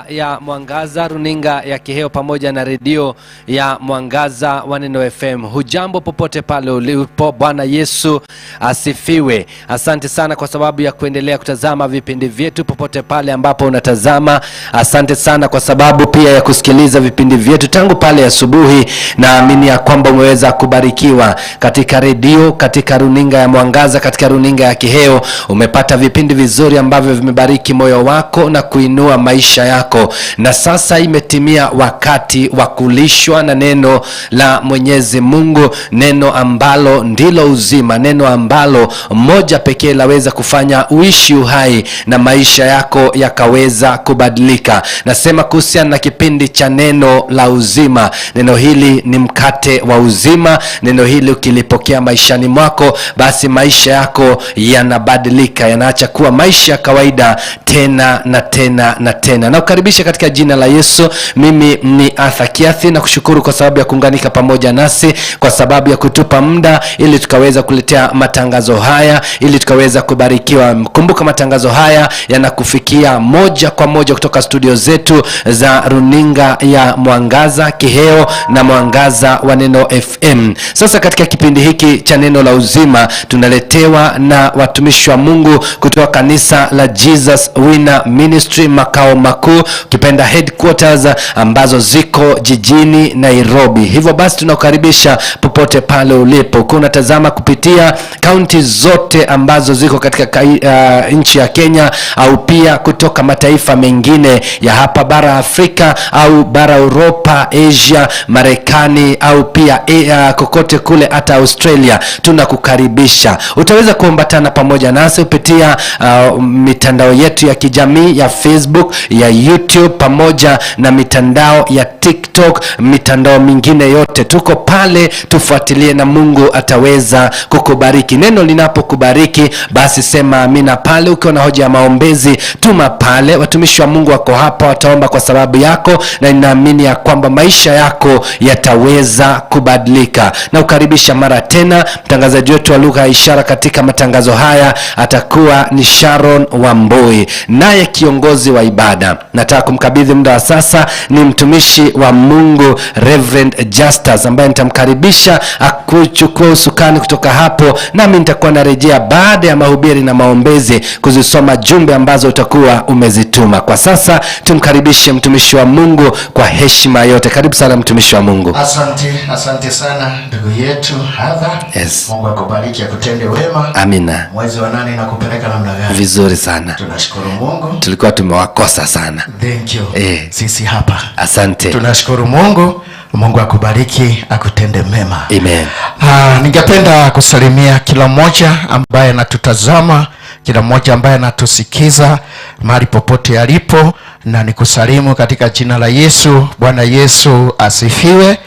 Ya Mwangaza, runinga ya Kiheo pamoja na redio ya Mwangaza wa Neno FM. Hujambo popote pale ulipo, Bwana Yesu asifiwe. Asante sana kwa sababu ya kuendelea kutazama vipindi vyetu popote pale ambapo unatazama. Asante sana kwa sababu pia ya kusikiliza vipindi vyetu tangu pale asubuhi. Naamini ya kwamba umeweza kubarikiwa katika redio, katika runinga ya Mwangaza, katika runinga ya Kiheo. Umepata vipindi vizuri ambavyo vimebariki moyo wako na kuinua maisha yako. Na sasa imetimia wakati wa kulishwa na neno la Mwenyezi Mungu, neno ambalo ndilo uzima, neno ambalo moja pekee laweza kufanya uishi uhai na maisha yako yakaweza kubadilika. Nasema kuhusiana na kipindi cha neno la uzima. Neno hili ni mkate wa uzima. Neno hili ukilipokea maishani mwako, basi maisha yako yanabadilika, yanaacha kuwa maisha ya kawaida tena na tena na tena. Nakukaribisha katika jina la Yesu. Mimi ni Arthur Kiathi na kushukuru kwa sababu ya kuunganika pamoja nasi, kwa sababu ya kutupa muda ili tukaweza kuletea matangazo haya, ili tukaweza kubarikiwa. Kumbuka matangazo haya yanakufikia moja kwa moja kutoka studio zetu za runinga ya Mwangaza, Kiheo na Mwangaza wa Neno FM. Sasa katika kipindi hiki cha neno la uzima tunaletewa na watumishi wa Mungu kutoka kanisa la Jesus Winner Ministry makao makuu, ukipenda headquarters, ambazo ziko jijini Nairobi. Hivyo basi tunakukaribisha popote pale ulipo, ukiwa unatazama kupitia kaunti zote ambazo ziko katika nchi ya Kenya au pia kutoka mataifa mengine ya hapa bara Afrika au bara Europa, Asia, Marekani au pia kokote kule hata Australia, tunakukaribisha. Utaweza kuambatana pamoja nasi kupitia mitandao yetu ya kijamii ya Facebook, ya YouTube pamoja na mitandao ya TikTok, mitandao mingine yote tuko pale, tufuatilie na Mungu ataweza kukubariki. Neno linapokubariki basi sema amina pale. Ukiwa na hoja ya maombezi tuma pale, watumishi wa Mungu wako hapa, wataomba kwa sababu yako, na ninaamini ya kwamba maisha yako yataweza kubadilika. Na kukaribisha mara tena, mtangazaji wetu wa lugha ya ishara katika matangazo haya atakuwa ni Sharon Wambui, naye kiongozi wa ibada nataka kumkabidhi muda wa sasa ni mtumishi wa Mungu Reverend Justus ambaye nitamkaribisha akuchukua usukani kutoka hapo, nami nitakuwa narejea baada ya mahubiri na maombezi kuzisoma jumbe ambazo utakuwa umezituma. Kwa sasa tumkaribishe mtumishi wa Mungu kwa heshima yote. Karibu sana mtumishi wa Mungu. Asante, asante sana ndugu yetu Hadha. Yes. Mungu akubariki, akutende wema. Amina. Mwezi wa nane inakupeleka namna gani? Vizuri sana, Tunashukuru Mungu. tulikuwa tumewakosa sana. Thank you. Eh. Sisi hapa Asante. tunashukuru Mungu. Mungu akubariki, akutende mema. Amen. Ningependa kusalimia kila mmoja ambaye anatutazama, kila mmoja ambaye anatusikiza mahali popote alipo, na nikusalimu katika jina la Yesu. Bwana Yesu asifiwe.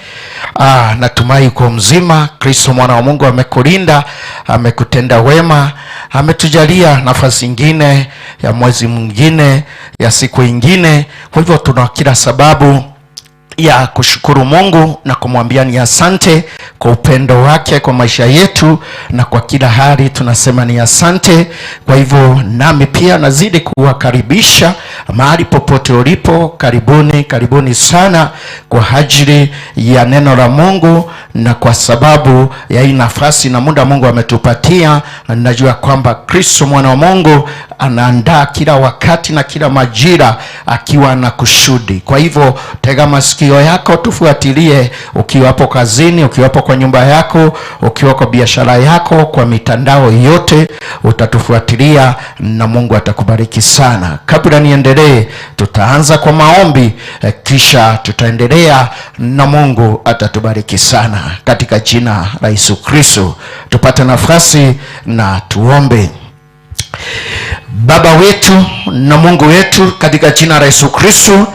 Natumai uko mzima. Kristo mwana wa Mungu amekulinda, amekutenda wema, ametujalia nafasi ingine ya mwezi mwingine, ya siku ingine. Kwa hivyo tuna kila sababu ya kushukuru Mungu na kumwambia ni asante kwa upendo wake kwa maisha yetu, na kwa kila hali tunasema ni asante. Kwa hivyo nami pia nazidi kuwakaribisha mahali popote ulipo, karibuni, karibuni sana kwa ajili ya neno la Mungu, na kwa sababu ya hii nafasi na muda Mungu ametupatia, najua kwamba Kristo mwana wa Mungu anaandaa kila wakati na kila majira akiwa na kusudi. Kwa hivyo tega masikio yako, tufuatilie ukiwa hapo kazini, ukiwa hapo kwa nyumba yako, ukiwa kwa biashara yako, kwa mitandao yote utatufuatilia na Mungu atakubariki sana. Kabla niendelee, tutaanza kwa maombi, kisha tutaendelea na Mungu atatubariki sana katika jina la Yesu Kristo. Tupate nafasi na tuombe. Baba wetu na Mungu wetu, katika jina la Yesu Kristo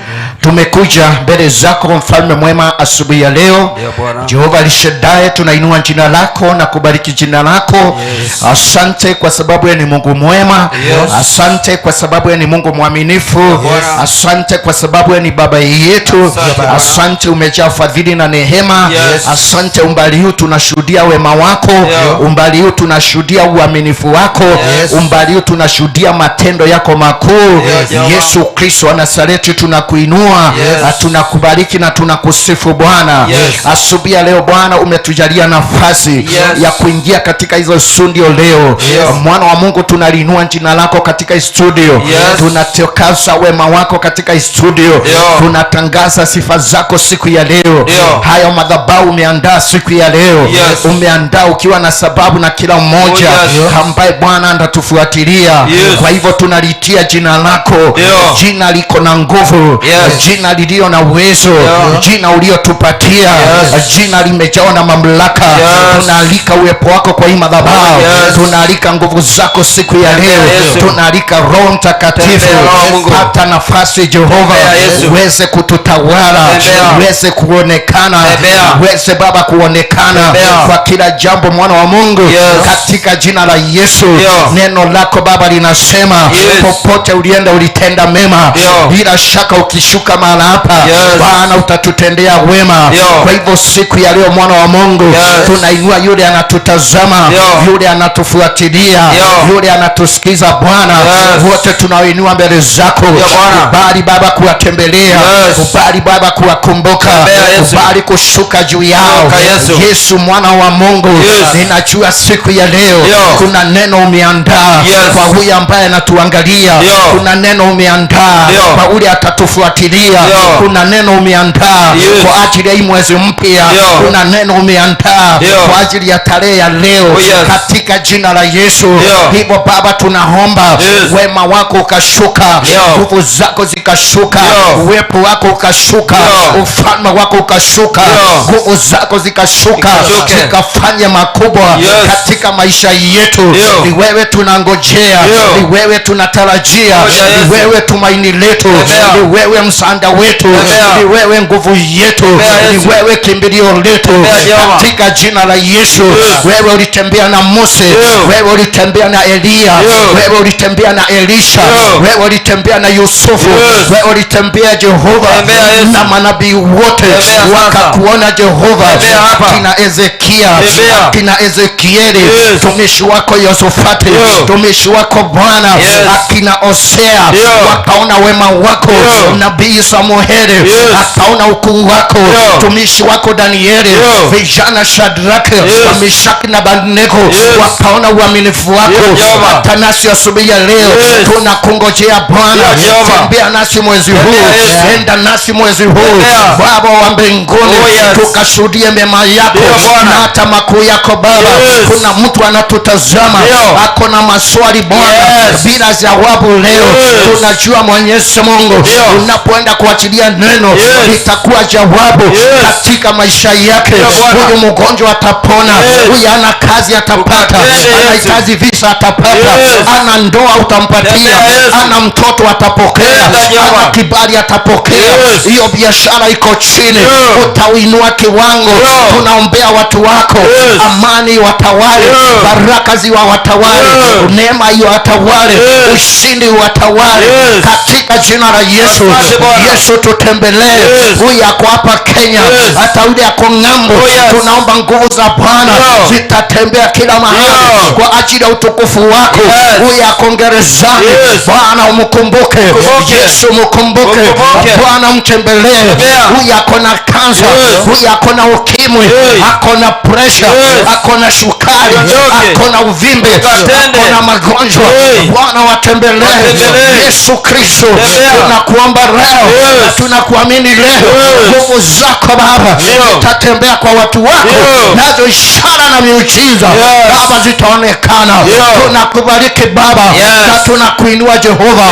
Tumekuja mbele zako mfalme mwema asubuhi ya leo. Jehova Elshadai, tunainua jina lako na kubariki jina lako. Yes. Asante kwa sababu wewe ni Mungu mwema. Yes. Asante kwa sababu wewe ni Mungu mwaminifu. Bwana. Asante kwa sababu wewe ni baba yetu. Asante, Bwana. Asante, umejaa fadhili na neema. Yes. Asante, umbali huu tunashuhudia wema wako. Yeah. Umbali huu tunashuhudia uaminifu wako. Yes. Umbali huu tunashuhudia matendo yako makuu. Yeah, Jehova. Yesu Kristo wa Nazareti, tunakuinua. Yes. Tunakubariki na tunakusifu Bwana. Yes. Asubuhi ya leo Bwana umetujalia nafasi Yes. ya kuingia katika hizo studio leo. Yes. Mwana wa Mungu, tunaliinua jina lako katika studio. Yes. Tunatangaza wema wako katika studio. Yeah. Tunatangaza sifa zako siku ya leo. Yeah. Hayo madhabahu umeandaa siku ya leo. Yes. Umeandaa ukiwa na sababu na kila mmoja Oh, yes. ambaye Bwana atatufuatilia. Yes. Kwa hivyo tunalitia jina lako. Yeah. Jina liko na nguvu. Yes. Jina lilio na uwezo. Yeah. Jina uliotupatia. Yes. Jina limejawa na mamlaka. Yes. Tunaalika uwepo wako kwa hii madhabahu. Yes. Tunaalika nguvu zako siku ya Tembea, leo. Yesu. Tunaalika Roho Mtakatifu. Tembea, Roho Mungu. Pata nafasi Jehova, Tembea, Yesu. uweze kututawala, Tembea. uweze kuonekana, Tembea. uweze Baba kuonekana Tembea. kwa kila jambo, mwana wa Mungu, Yes. katika jina la Yesu. Ndio. Neno lako Baba linasema Yes. popote ulienda ulitenda mema. Ndio. Bila shaka ukishuka mahala hapa Yes. Bwana utatutendea wema. Ndio. Kwa hivyo siku ya leo mwana wa Mungu, Yes. tunainua yule anatutazama, Ndio. yule anatufuatilia, Ndio. yule anatusikiza Bwana, Yes. wote tunaoinua mbele zako. Ndio, Bwana. Kubali Baba kuwatembelea, Yes. kubali Baba kuwakumbuka, Tembea, Yesu. kubali kushuka juu yao. Shuka, Yesu. Yesu mwana wa Mungu, Yes. ninajua siku ya leo Ndio. kuna neno umeandaa Yes. kwa huyu ambaye anatuangalia, Ndio. kuna neno umeandaa Ndio. kwa ule atatufuatilia, Ndio. kuna neno umeandaa Yes. kwa ajili ya hii mwezi mpya, Ndio. kuna neno umeandaa Ndio. kwa ajili ya tarehe ya leo. Oh, yes. Katika jina la Yesu. Ndio. Hivyo Baba tunaomba Yes. wema wako ukashuka, Ndio. nguvu zako zikashuka, Ndio. uwepo wako ukashuka, Ndio. ufalme wako ukashuka, Ndio. nguvu zako zikashuka, Zikashuke. zikafanya makubwa Yes. katika maisha yetu. Ndio. Ni wewe tunangojea, Ndio. ni wewe tunatarajia, Ngoja, ni Yesu. wewe tumaini letu, Tembea. ni wewe msaada wetu, Tembea. ni wewe nguvu yetu, Tembea, ni Yesu. wewe kimbilio letu, Tembea, Jehova. katika jina la Yesu. Yes. Wewe ulitembea na Mose, Ndio. wewe ulitembea na Eliya, Ndio. wewe ulitembea na Elisha, Ndio. wewe ulitembea na Yusufu, Yes. wewe ulitembea Jehova Tembea, Yesu. na manabii wote Tembea sasa. wakakuona Jehova, Tembea hapa. kina Ezekia, Tembea. kina Ezekieli, Yes. mtumishi wako Yosafati, Ndio. mtumishi wako Bwana, Yes. akina Hosea Ndio. wakaona wema wako, Ndio. nabii Samueli Yes. akaona ukuu wako, Ndio. mtumishi wako Danieli, Ndio. vijana Shadrake, Yes. Meshaki na Abednego Yes. wakaona uaminifu wako. Yes, Jehova. Hata nasi asubuhi ya leo Yes. tunakungojea Bwana, Yes, Jehova. tembea nasi mwezi huu, Tembea, Yesu. enda nasi mwezi huu Tembea. Baba wa mbinguni, Oh, yes. tukashuhudie mema yako Ndio, Bwana. na hata makuu yako Baba. Yes. Kuna mtu anatutazama Ndio. ako na maswali Bwana Yes. bila jawabu leo. Yes. Tunajua Mwenyezi Mungu, Ndio. unapoenda kuachilia neno Yes. litakuwa jawabu Yes. katika maisha yake. Ndio, Bwana. Huyu mgonjwa atapona, Yes. huyu ana kazi atapata, Ukatende, Yesu. anahitaji visa atapata, Yes. ana ndoa utampatia, Tembea, Yesu. ana mtoto atapokea, Tenda, Jehova. ana kibali atapokea. Yes. Hiyo biashara iko chini, Yeah. utauinua kiwango. Yeah. Tunaombea watu wako, Yes. amani watawale, Yeah. baraka ziwawatawale, Yeah. neema iwatawale, Yes. ushindi watawale, Yes. katika jina la Yesu. Asante Bwana. Yesu tutembelee. Yes. Huyu ako hapa Kenya, Yes. hata yule ako ng'ambo. Oh, yes. Tunaomba nguvu za Bwana Yeah. zitatembea kila mahali Yeah. kwa ajili ya utukufu wako. Yes. Huyu ako gerezani, Yes. Bwana umkumbuke. Mkumbuke. Yesu mkumbuke. Mkumbuke. Bwana mtembelee. Tembea. Huyu ako na kansa, Yes. huyu ako na ukimwi, Yes. ako na presha, Yes. ako na sukari, Uondoke. ako na uvimbe, Ukatende. ako na magonjwa. Hey. Bwana watembelee. Watembelee. Yesu Kristo, Tembea. tunakuomba leo Yes. na tunakuamini leo, Yes. nguvu zako Baba Ndio. zitatembea kwa watu wako, Ndio. nazo ishara na miujiza Yes. Baba zitaonekana. Yes. Tunakubariki Baba na tunakuinua Jehova.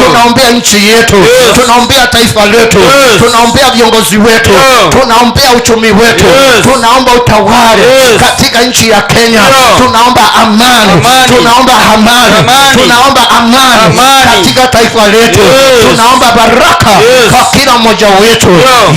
Tunaombea nchi yetu, tunaombea taifa letu, tunaombea viongozi wetu, tunaombea uchumi wetu, tunaomba utawale katika nchi ya Kenya. Tunaomba amani, tunaomba amani, tunaomba amani katika taifa letu. Tunaomba baraka kwa kila mmoja wetu.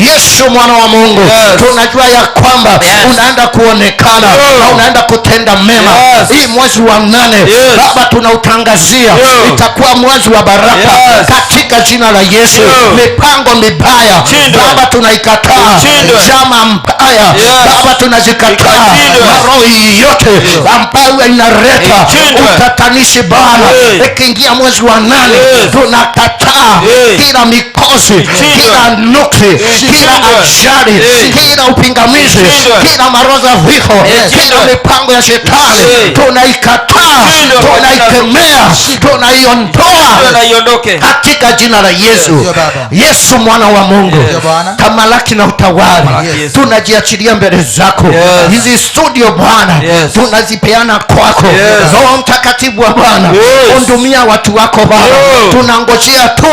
Yesu mwana wa Mungu, tunajua ya kwamba unaenda kuonekana na unaenda kutenda mema. Hii mwezi wa 8, Baba, tunautangazia itakuwa mwezi wa baraka katika jina la Yesu. Mipango mibaya, Baba, tunaikataa. Njama mbaya, Baba, tunazikataa. Maroho yote ambayo inaleta utatanishi, Bwana, ikiingia mwezi wa 8, tunakataa kila mikosi, kila nuksi, kila ajali, kila upingamizi, kila maroho za vifo, kila mipango ya shetani, tunaikataa, tunaikemea, tunaiondoa katika jina la Yesu. Yesu mwana wa Mungu, tamalaki na utawala, tunajiachilia mbele zako. Hizi studio, Bwana, tunazipeana kwako. Roho Mtakatifu wa Bwana, hudumia watu wako Baba. Tunangojea tu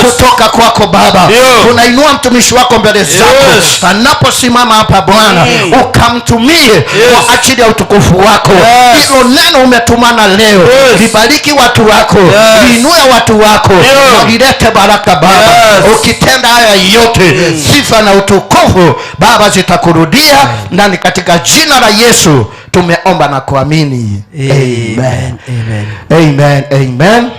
kutoka kwako Baba. Tunainua mtumishi wako mbele zako, anaposimama hapa Bwana, ukamtumie kwa ajili ya utukufu wako. Hilo neno umetumana leo libariki watu wako, liinue watu wako na lilete baraka Baba. Ukitenda haya yote, sifa na utukufu Baba zitakurudia, na ni katika jina la Yesu tumeomba na kuamini. Amen. Amen. Amen. Amen.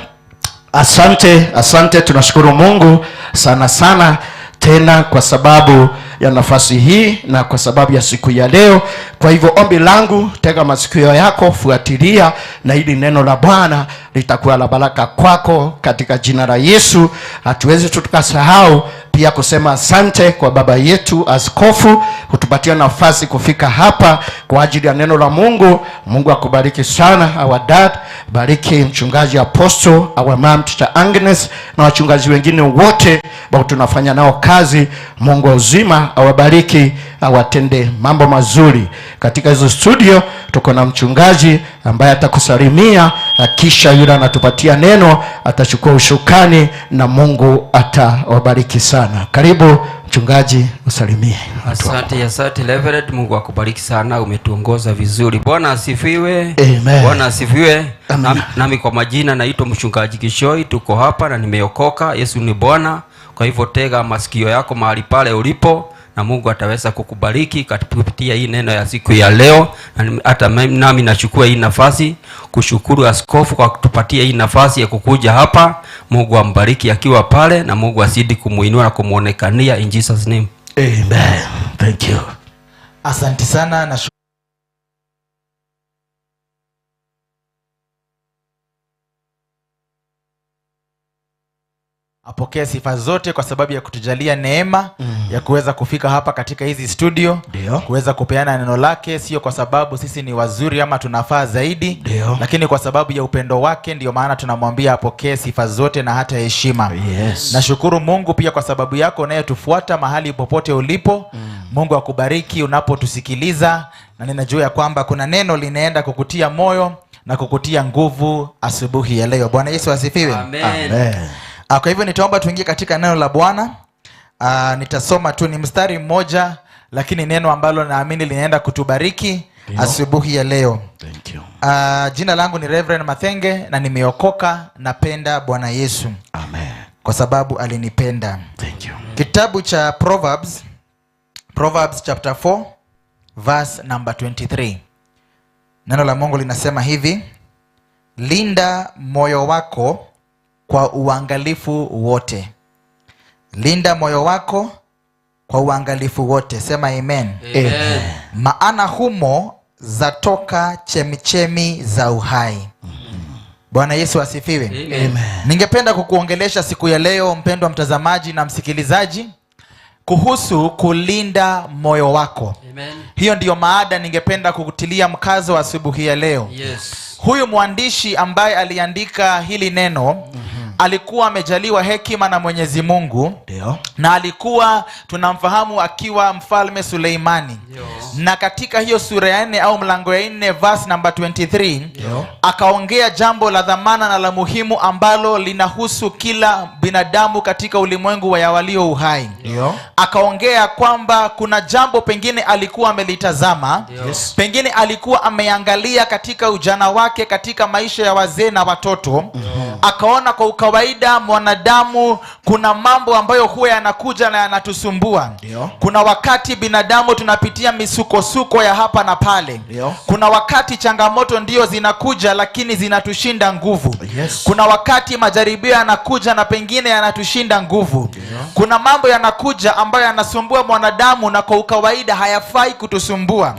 Asante, asante, tunashukuru Mungu sana sana tena kwa sababu ya nafasi hii na kwa sababu ya siku ya leo. Kwa hivyo ombi langu, tega masikio yako, fuatilia, na hili neno la Bwana litakuwa la baraka kwako katika jina la Yesu. Hatuwezi tu tukasahau pia kusema asante kwa baba yetu askofu kutupatia nafasi kufika hapa kwa ajili ya neno la Mungu. Mungu akubariki sana our dad, bariki mchungaji Apostle, our mom Teacher Agnes na wachungaji wengine wote ambao tunafanya nao kazi. Mungu wa uzima awabariki, awatende mambo mazuri. Katika hizo studio tuko na mchungaji ambaye atakusalimia, kisha yule anatupatia neno atachukua usukani na Mungu atawabariki sana. Karibu mchungaji, usalimie watu wako. Asante, asante Reverend, Mungu akubariki sana, umetuongoza vizuri. Bwana asifiwe. Amen. Bwana asifiwe. Amen. Nami kwa majina naitwa mchungaji Kishoi, tuko hapa na nimeokoka. Yesu ni Bwana. Kwa hivyo tega masikio yako mahali pale ulipo, na Mungu ataweza kukubariki kupitia hii neno ya siku ya leo. Na hata nami nachukua hii nafasi kushukuru askofu kwa kutupatia hii nafasi ya kukuja hapa. Mungu ambariki akiwa pale, na Mungu azidi kumuinua na kumuonekania in Jesus name. Amen. Thank you. Asante sana na apokee sifa zote kwa sababu ya kutujalia neema ya kuweza kufika hapa katika hizi studio, kuweza kupeana neno lake, sio kwa sababu sisi ni wazuri ama tunafaa zaidi, lakini kwa sababu ya upendo wake, ndio maana tunamwambia apokee sifa zote na hata heshima. Nashukuru Mungu pia kwa sababu yako unayetufuata mahali popote ulipo. Mungu akubariki unapotusikiliza, na ninajua ya kwamba kuna neno linaenda kukutia moyo na kukutia nguvu asubuhi ya leo. Bwana Yesu asifiwe. Amen. Amen. Kwa hivyo nitaomba tuingie katika neno la Bwana. Nitasoma tu ni mstari mmoja, lakini neno ambalo naamini linaenda kutubariki asubuhi ya leo. Thank you. Jina langu ni Reverend Mathenge na nimeokoka, napenda Bwana Yesu. Amen. Kwa sababu alinipenda. Thank you. Kitabu cha Proverbs, Proverbs chapter 4 verse number 23. Neno la Mungu linasema hivi: linda moyo wako kwa uangalifu wote. Linda moyo wako kwa uangalifu wote. Sema amen. Amen. Maana humo zatoka chemichemi za uhai. Bwana Yesu asifiwe. Amen. Ningependa kukuongelesha siku ya leo, mpendwa mtazamaji na msikilizaji, kuhusu kulinda moyo wako. Amen. Hiyo ndiyo maada ningependa kukutilia mkazo asubuhi ya leo. Huyu mwandishi ambaye aliandika hili neno, Alikuwa amejaliwa hekima na Mwenyezi Mungu. Na alikuwa tunamfahamu akiwa mfalme Suleimani. Na katika hiyo sura ya 4 au mlango ya 4 verse number 23, akaongea jambo la dhamana na la muhimu ambalo linahusu kila binadamu katika ulimwengu wa ya walio uhai. Akaongea kwamba kuna jambo pengine alikuwa amelitazama, pengine alikuwa ameangalia katika ujana wake, katika maisha ya wazee na watoto. Akaona kwa ukawaida mwanadamu kuna mambo ambayo huwa yanakuja na yanatusumbua. Kuna wakati binadamu tunapitia misukosuko ya hapa na pale. Kuna wakati changamoto ndio zinakuja lakini zinatushinda nguvu. Kuna wakati majaribio yanakuja na pengine yanatushinda nguvu. Kuna mambo yanakuja ambayo yanasumbua mwanadamu na kwa ukawaida hayafai kutusumbua.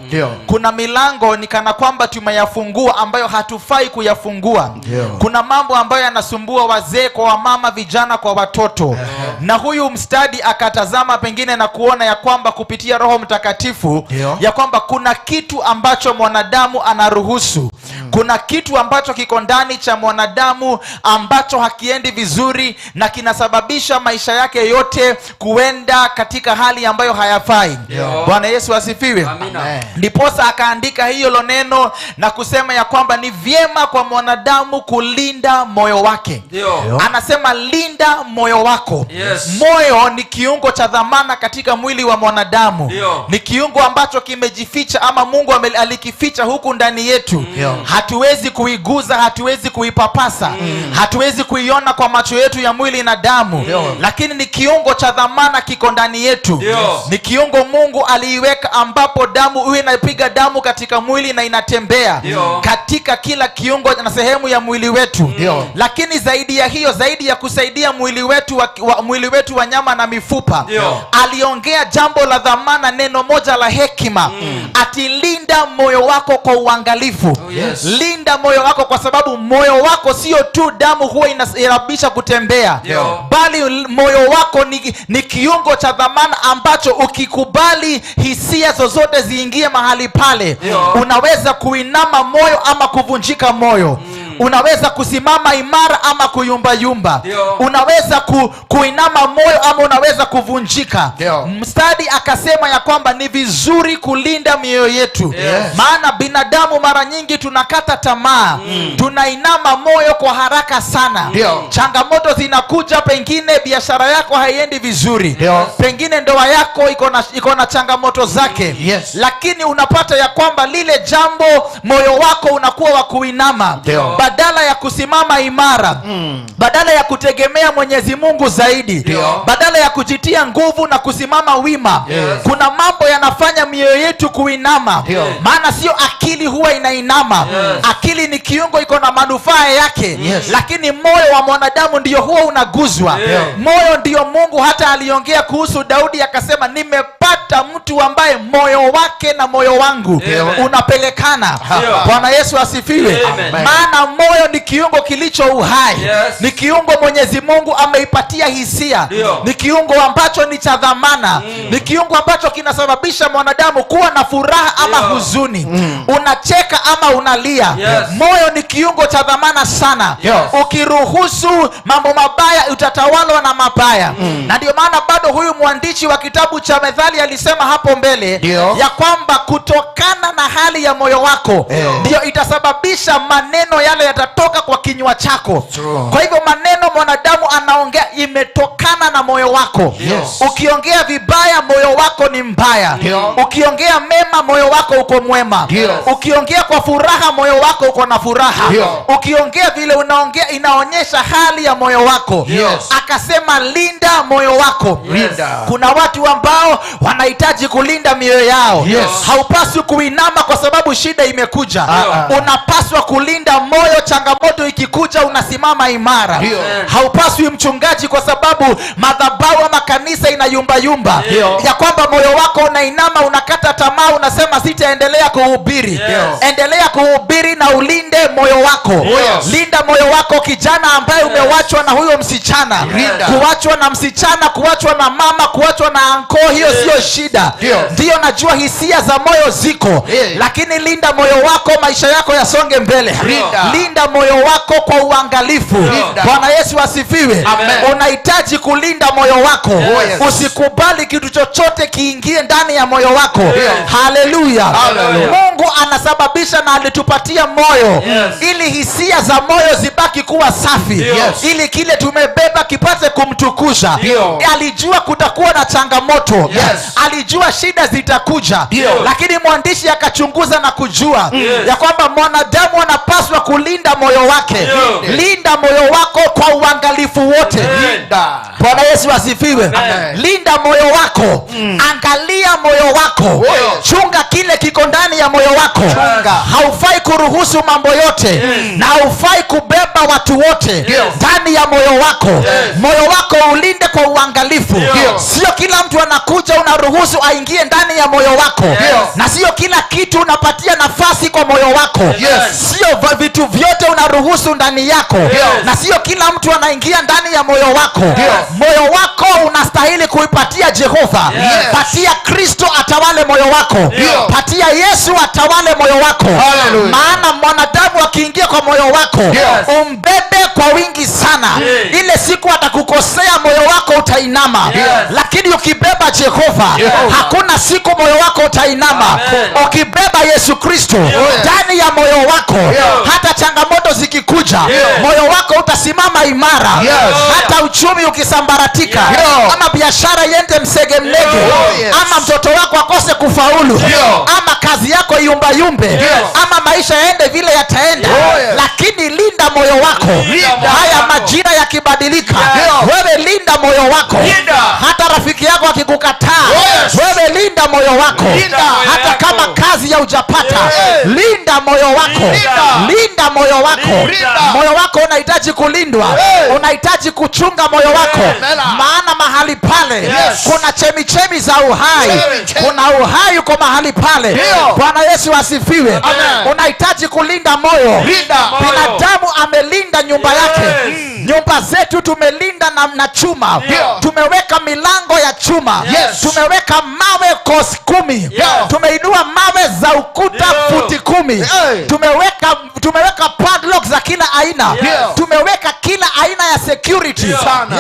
Kuna milango ni kana kwamba tumeyafungua ambayo hatufai kuyafungua. Kuna mambo ambayo yanasumbua wazee kwa wamama, vijana kwa watoto. Na huyu mstadi akatazama pengine na kuona ya kwamba kupitia Roho Mtakatifu ya kwamba kuna kitu ambacho mwanadamu anaruhusu. Kuna kitu ambacho kiko ndani cha mwanadamu ambacho hakiendi vizuri na kinasababisha maisha yake yote kuenda katika hali ambayo hayafai. Bwana Yesu asifiwe. Amina. Ndiposa akaandika hiyo neno na kusema ya kwamba ni vyema kwa mwanadamu kulinda moyo wake. Anasema linda moyo wako. Moyo ni kiungo cha dhamana katika mwili wa mwanadamu. Ni kiungo ambacho kimejificha ama Mungu alikificha huku ndani yetu. Hatuwezi kuiguza, hatuwezi kuipapasa, hatuwezi kuiona kwa macho yetu ya mwili na damu. Lakini ni kiungo cha dhamana kiko ndani yetu. Ni kiungo Mungu aliiweka ambapo damu huwa inapiga damu katika mwili na inatembea katika kila kiungo na sehemu ya mwili wetu. Lakini zaidi ya hiyo, zaidi ya kusaidia mwili wetu wa nyama na mifupa, aliongea jambo la dhamana, neno moja la hekima, ati linda moyo wako kwa uangalifu. Linda moyo wako kwa sababu moyo wako sio tu damu huwa inasababisha kutembea, bali moyo wako ni kiungo cha dhamana ambacho ukikubali hisia zozote ziingie mahali pale, unaweza kuinama moyo ama kuvunjika moyo. Unaweza kusimama imara ama kuyumbayumba. Unaweza kuinama moyo ama unaweza kuvunjika. Mstadi akasema ya kwamba ni vizuri kulinda mioyo yetu. Maana binadamu mara nyingi tunakata tamaa, tunainama moyo kwa haraka sana. Changamoto zinakuja, pengine biashara yako haiendi vizuri, pengine ndoa yako iko na changamoto zake. Lakini unapata ya kwamba lile jambo moyo wako unakuwa wa kuinama, badala ya kusimama imara, badala ya kutegemea Mwenyezi Mungu zaidi, badala ya kujitia nguvu na kusimama wima. Kuna mambo yanafanya mioyo yetu kuinama. Maana sio akili huwa inainama. Akili ni kiungo, iko na manufaa yake, lakini moyo wa mwanadamu ndio huwa unaguzwa. Moyo ndio Mungu hata aliongea kuhusu Daudi akasema, nimepata mtu ambaye moyo wake na moyo wangu unapelekana. Bwana Yesu asifiwe. Amen. Maana moyo ni kiungo kilicho uhai. Ni kiungo Mwenyezi Mungu ameipatia hisia. Ni kiungo ambacho ni cha dhamana. Ni kiungo ambacho kinasababisha mwanadamu kuwa na furaha ama huzuni. Unacheka ama unalia. Moyo ni kiungo cha dhamana sana. Ukiruhusu mambo mabaya utatawalwa na mabaya. Na ndio maana bado huyu mwandishi wa kitabu cha Methali alisema hapo mbele ya kwamba kutokana na hali ya moyo wako ndio itasababisha maneno yale yatatoka kwa kinywa chako. Kwa hivyo maneno mwanadamu anaongea imetokana na moyo wako. Ukiongea vibaya moyo wako ni mbaya. Ukiongea mema moyo wako uko mwema. Ukiongea kwa furaha moyo wako uko na furaha. Ukiongea vile unaongea inaonyesha hali ya moyo wako. Akasema linda moyo wako. Linda. Kuna watu ambao wanahitaji kulinda mioyo yao. Haupaswi kuinama kwa sababu shida imekuja. Unapaswa kulinda moyo, changamoto ikikuja unasimama imara. Haupaswi mchungaji, kwa sababu madhabahu ama kanisa inayumbayumba, ya kwamba moyo wako unainama, unakata tamaa, unasema sitaendelea kuhubiri. Endelea kuhubiri na ulinde moyo wako. Linda moyo wako, kijana ambaye umewachwa na huyo msichana. Linda. Kuachwa na msichana, kuachwa na mama, kuachwa na anko, hiyo sio shida. zinakuja, ndiyo najua hisia za moyo ziko, lakini linda moyo wako, maisha yako yasonge mbele. Linda moyo wako kwa uangalifu. Bwana Yesu asifiwe. Unahitaji kulinda moyo wako. Usikubali kitu chochote kiingie ndani ya moyo wako. Haleluya. Mungu anasababisha na alitupatia moyo ili hisia za moyo zibaki kuwa safi, ili kile tumebeba kipate kumtukuza. Alijua kutakuwa na changamoto, alijua shida zitakuja, lakini mwandishi akachunguza na kujua ya kwamba mwanadamu anapaswa kulinda moyo wake. Linda moyo wako kwa uangalifu wote. Bwana Yesu asifiwe. Linda moyo wako, angalia moyo wako, chunga kile kiko ndani ya moyo wako. Haufai kuruhusu mambo yote, na haufai kubeba watu wote ndani ya moyo wako. Moyo wako ulinde kwa uangalifu. Sio kila mtu anakuja unaruhusu aingie ndani ya moyo wako, na sio kila kitu unapatia nafasi kwa moyo wako. Sio vitu vyote unaruhusu ndani yako, na sio kila mtu anaingia ndani ya moyo wako. Moyo wako unastahili kuipatia Jehova. Patia Kristo atawale moyo wako. Patia Yesu atawale moyo wako. Maana mwanadamu akiingia kwa moyo wako, umbebe kwa wingi sana. Ile siku atakukosea, moyo wako utainama. Lakini ukibeba Jehova, hakuna siku moyo wako utainama. Ukibeba Yesu Kristo ndani ya moyo wako, hata changamoto zikikuja, moyo wako utasimama imara. Hata uchumi ukisambaratika, ama biashara iende msege mnege, ama mtoto wako akose kufaulu, ama kazi yako yumbayumbe, ama maisha yaende vile yataenda, lakini linda moyo wako. Haya majira yakibadilika, wewe linda moyo wako. Hata rafiki yako akikukataa, wewe linda moyo wako. Hata kama kazi ya hujapata, linda moyo wako. Linda moyo wako. Moyo wako unahitaji kulindwa. Unahitaji kuchunga moyo wako, maana mahali pale kuna chemichemi za uhai. Kuna uhai uko mahali pale. Bwana Yesu asifiwe. Unahitaji kulinda moyo. Binadamu amelinda nyumba yake. Nyumba zetu tumelinda na chuma. Tumeweka milango ya chuma. Tumeweka mawe kosi 10. Tumeinua mawe za ukuta futi 10. Tumeweka padlock za kila aina. Tumeweka kila aina ya security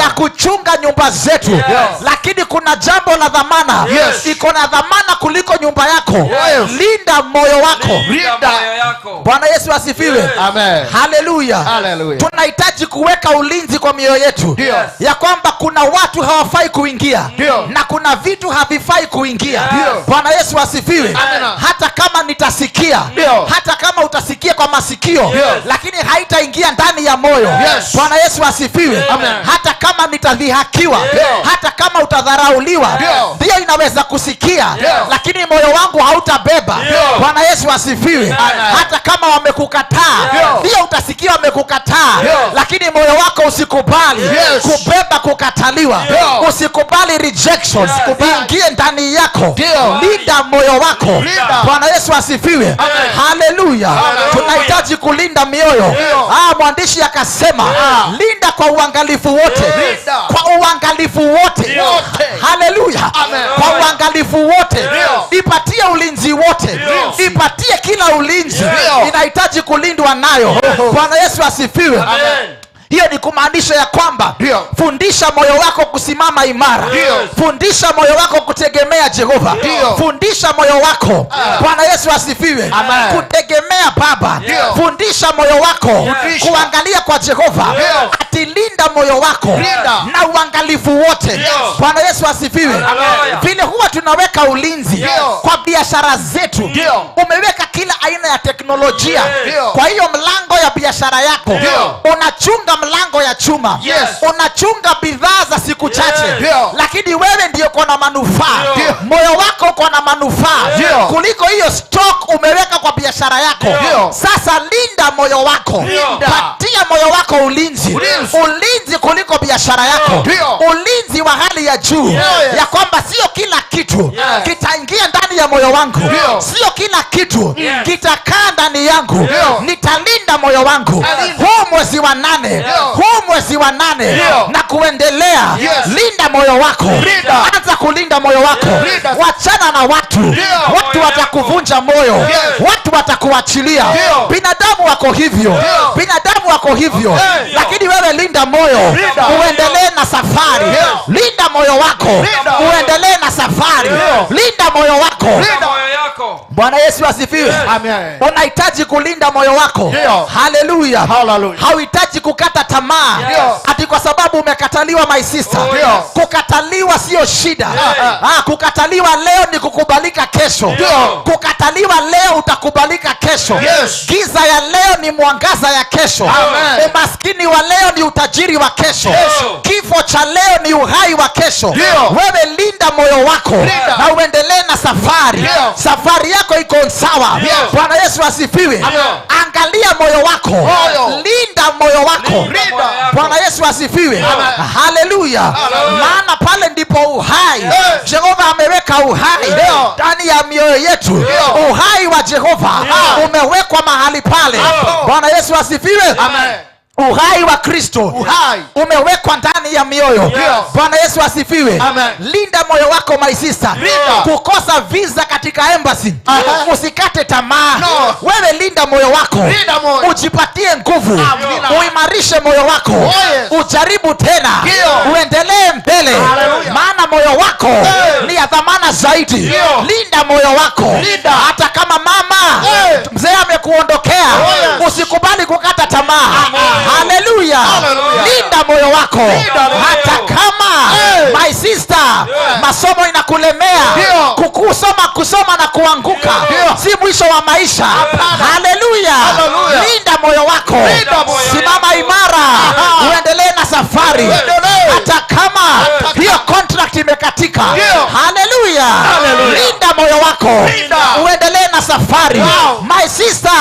ya kuchunga nyumba zetu. Lakini kuna jambo la dhamana. Iko na dhamana kuliko nyumba yako. Linda moyo wako. Bwana Yesu asifiwe. Amen. Haleluya. Tunahitaji kuweka ulinzi kwa mioyo yetu, ya kwamba kuna watu hawafai kuingia, na kuna vitu havifai kuingia. Bwana Yesu asifiwe. Hata kama nitasikia, hata kama utasikia kwa masikio, lakini haitaingia ndani ya moyo. Bwana Yesu asifiwe. Hata kama nitadhihakiwa, hata kama utadharauliwa, ndio inaweza kusikia, lakini moyo wangu hautabeba. Bwana Yesu asifiwe. Hata kama wamekukataa, ndio utasikia wamekukataa, lakini moyo wako usikubali kubeba kukataliwa. Usikubali rejection ingie ndani yako. Linda moyo wako. Bwana Yesu asifiwe. Haleluya. Tunahitaji kulinda mioyo. Mwandishi akasema, linda kwa uangalifu wote. Kwa uangalifu wote. Haleluya. Kwa uangalifu wote. Ipatie ulinzi wote. Ipatie kila ulinzi. Inahitaji kulindwa nayo. Bwana Yesu asifiwe. Hiyo ni kumaanisha ya kwamba fundisha moyo wako kusimama imara. Fundisha moyo wako kutegemea Jehova. Fundisha moyo wako. Bwana Yesu asifiwe. Kutegemea Baba. Fundisha moyo wako kuangalia kwa Jehova. Atilinda moyo wako na uangalifu wote. Bwana Yesu asifiwe. Vile huwa tunaweka ulinzi kwa biashara zetu. Umeweka kila aina ya teknolojia. Kwa hiyo mlango ya biashara yako unachunga mlango ya chuma. Unachunga bidhaa za siku chache. Lakini wewe ndio uko na manufaa. Moyo wako uko na manufaa kuliko hiyo stock umeweka kwa biashara yako. Sasa linda moyo wako. Patia moyo wako ulinzi. Ulinzi kuliko biashara yako. Ulinzi wa hali ya juu. Ya kwamba sio kila kitu kitaingia ndani ya moyo wangu. Sio kila kitu kitakaa ndani yangu. Nitalinda moyo wangu. Huu mwezi wa 8, huu mwezi wa 8 na kuendelea, linda moyo wako. Anza kulinda moyo wako. Wachana na watu. Watu watakuvunja moyo, watu watakuachilia. Binadamu wako hivyo, binadamu wako hivyo, lakini wewe linda moyo, uendelee na safari. Linda moyo wako, uendelee na safari. Linda moyo wako. Linda moyo yako. Bwana Yesu asifiwe. Amen. Unahitaji kulinda moyo wako. Haleluya. Hallelujah. Hauhitaji kukata tamaa ati kwa sababu umekataliwa, my sister. Kukataliwa sio shida. Kukataliwa leo ni kukubalika kesho. Kukataliwa leo utakubalika kesho. Giza ya leo ni mwangaza ya kesho. Amen. Umaskini wa leo ni utajiri wa kesho. Kifo cha leo ni uhai wa kesho. Wewe linda moyo wako na uendelee na safari. Safari yako iko sawa. Bwana Yesu asifiwe. Angalia moyo wako. Moyo. Linda moyo wako. Linda. Bwana Yesu asifiwe. Haleluya. Maana pale ndipo uhai. Jehova ameweka uhai ndani ya mioyo yetu. Uhai wa Jehova umewekwa mahali pale. Bwana Yesu asifiwe. Amen. Uhai wa Kristo Uhai. Umewekwa ndani ya mioyo. Bwana Yesu asifiwe. Amen. Linda moyo wako, my sister. Linda. Kukosa visa katika embassy, usikate tamaa. No. Wewe linda moyo wako. Linda moyo. Ujipatie nguvu. Amina. Uimarishe moyo wako. Oh, yes. Ujaribu tena. Uendelee mbele. Hallelujah. Maana moyo wako Hey. ni ya dhamana zaidi. Linda moyo wako. Linda. Hata kama mama Hey. mzee amekuondokea, Oh, yes. usikubali kukata tamaa. Haleluya. Hallelujah. Linda moyo wako. Linda moyo. Hata kama, Hey. my sister, masomo inakulemea, kusoma na kuanguka si mwisho wa maisha. Haleluya. Hallelujah. Linda moyo wako. Linda moyo. Simama imara, uendelee na safari. Uendelee. Hata kama hiyo contract imekatika. Haleluya. Hallelujah. Linda moyo wako. Linda. Uendelee na safari. My sister,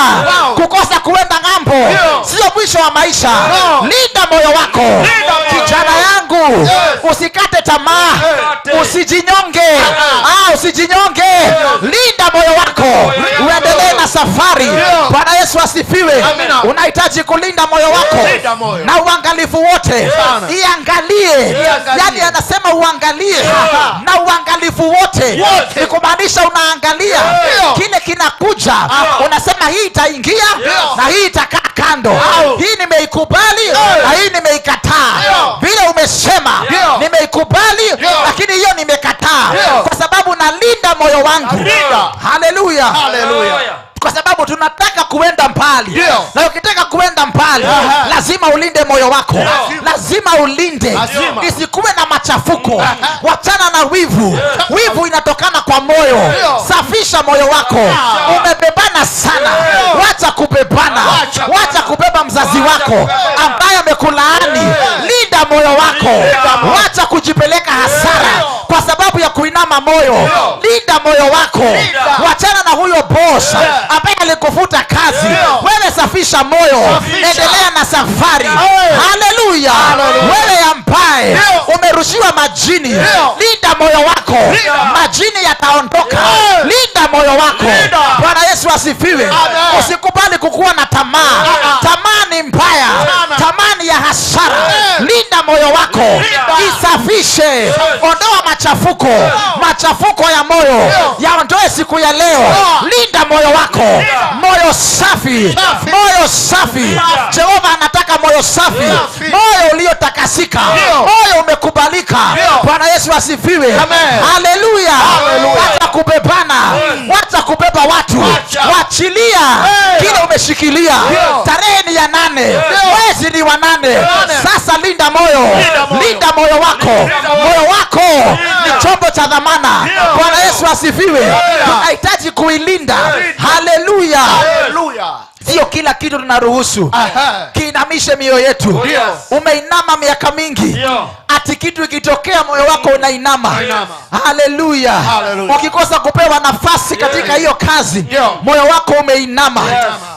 kukosa kuenda ng'ambo sio mwisho wa maisha. No. Linda moyo wako. Linda moyo. Kijana yangu, usikate tamaa. Usikate. Usijinyonge. Usijinyonge. Linda moyo wako, uendelee na safari. Bwana Yesu asifiwe. Amina. Unahitaji kulinda moyo wako Linda moyo. Na uangalifu wote. Sana. Iangalie. Iangalie. Yani anasema uangalie na uangalifu wote. Wote. Ni kumaanisha unaangalia kile kinakuja, unasema hii itaingia na hii itakaa kando, hii nimeikubali na hii nimeikataa. Vile umesema, nimeikubali, lakini hiyo nimekataa, kwa sababu nalinda moyo wangu. Linda. Haleluya. Hallelujah. Kwa sababu tunataka kuenda mbali, na ukitaka kuenda mbali lazima ulinde moyo wako. Lazima ulinde Lazima. isikuwe na machafuko. Wachana na wivu. Wivu inatokana kwa moyo. Safisha moyo wako. Umebebana sana, wacha kubebana. Wacha. Wacha kubeba mzazi wako ambaye amekulaani. Linda moyo wako. Wacha kujipeleka hasara kwa sababu ya kuinama moyo. Linda moyo wako. Wachana na huyo boss ambaye alikufuta kazi. Wewe safisha moyo, endelea na safari. Haleluya. Wewe ambaye umerushiwa majini, linda moyo wako. Majini yataondoka. Linda moyo wako. Bwana Yesu asifiwe. Amen. Usikubali kukuwa na tamaa. Tamaa ni mbaya. Sana. Tamaa ni ya hasara. Linda moyo wako, isafishe, ondoa machafuko. Machafuko ya moyo yaondoe siku ya leo. Linda moyo wako. Moyo safi, moyo safi. Jehova anataka moyo safi, moyo uliotakasika, moyo umekubalika. Bwana Yesu asifiwe. Amen. Haleluya. Haleluya. Wacha kubebana, wacha kubeba watu. Wacha. Wachilia kile umeshikilia. Tarehe ni ya 8, mwezi ni wa 8. Sasa linda moyo. Linda moyo. Linda moyo wako. Moyo wako ni chombo cha dhamana. Bwana Yesu asifiwe. Tunahitaji kuilinda. Haleluya. Hallelujah. Sio kila kitu tunaruhusu kiinamishe mioyo yetu. Umeinama miaka mingi, ati kitu ikitokea moyo wako unainama. Unainama. Haleluya. Haleluya. Ukikosa kupewa nafasi katika hiyo kazi, moyo wako umeinama.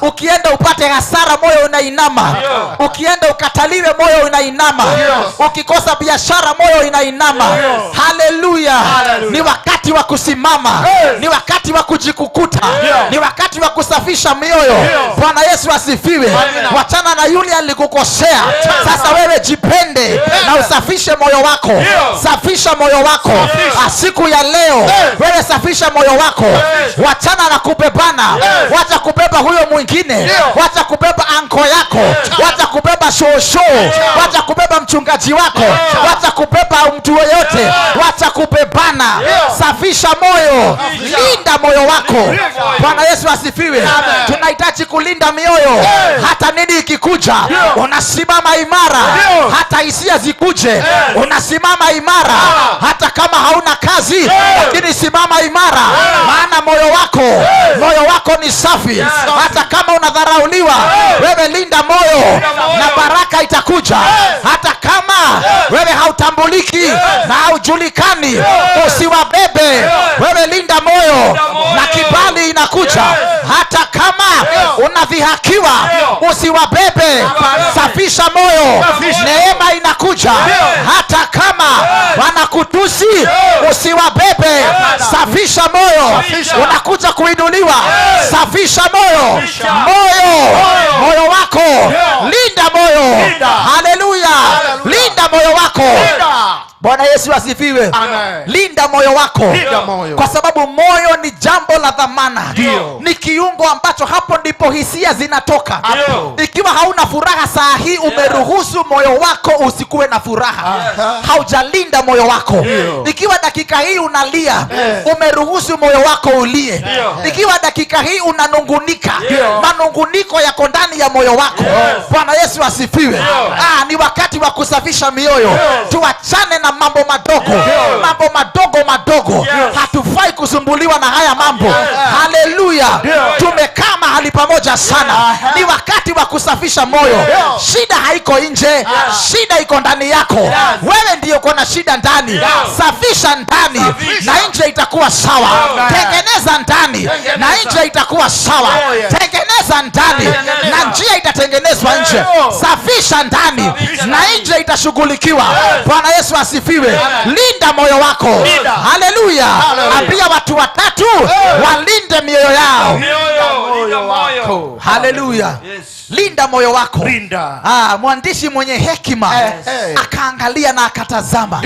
Ukienda upate hasara, moyo unainama. Ukienda ukataliwe, moyo unainama. Ukikosa biashara, moyo inainama. Haleluya. Haleluya. Ni wakati wa kusimama. Ni wakati wa kujikukuta. Ni wakati wa kusafisha mioyo. Bwana Yesu asifiwe. Wachana na yule alikukosea. Sasa wewe jipende na usafishe moyo wako. Safisha moyo wako. Siku ya leo wewe safisha moyo wako. Wachana na kubebana. Wacha kubeba huyo mwingine. Wacha kubeba anko yako. Wacha kubeba shosho. Wacha kubeba mchungaji wako. Wacha kubeba mtu yoyote. Wacha kubebana. Safisha moyo. Linda moyo wako. Bwana Yesu asifiwe. Tunahitaji kulinda mioyo. Hata nini ikikuja, unasimama imara. Hata hisia zikuje, unasimama imara. Hata kama hauna kazi, lakini simama imara, maana moyo wako ni safi. Hata kama unadharauliwa, wewe linda moyo na baraka itakuja. Hata kama wewe hautambuliki na haujulikani, usiwabebe. Wewe linda moyo na kibali inakuja. Hata kama unadhihakiwa, usiwabebe. Safisha moyo, neema inakuja. Hata kama wanakutusi, usiwabebe. Safisha moyo, unakuja kuinuliwa. Safisha moyo, moyo wako, linda moyo. Haleluya, linda moyo wako. Bwana Yesu asifiwe. Linda moyo wako. Linda moyo. Kwa sababu moyo ni jambo la dhamana. Ni kiungo ambacho hapo ndipo hisia zinatoka. Ikiwa hauna furaha saa hii, umeruhusu moyo wako usikuwe na furaha. Haujalinda moyo wako. Ikiwa dakika hii unalia, umeruhusu moyo wako ulie. Ikiwa dakika hii unanungunika, manunguniko yako ndani ya moyo wako. Bwana Yesu asifiwe. Ni wakati wa kusafisha mioyo. Tuachane na mambo madogo. Mambo madogo madogo. Hatufai kusumbuliwa na haya mambo. Haleluya. Tumekaa mahali pamoja sana. Ni wakati wa kusafisha moyo. Shida haiko nje. Shida iko ndani yako. Wewe ndiyo uko na shida ndani. Safisha ndani na nje itakuwa sawa. Tengeneza ndani na nje itakuwa sawa. Tengeneza ndani na njia itatengenezwa nje. Safisha ndani na nje itashughulikiwa. Bwana Yesu asifiwe. Linda moyo wako. Haleluya. Ambia watu watatu walinde mioyo yao. Haleluya. Linda moyo wako. Linda. Mwandishi mwenye hekima akaangalia na akatazama.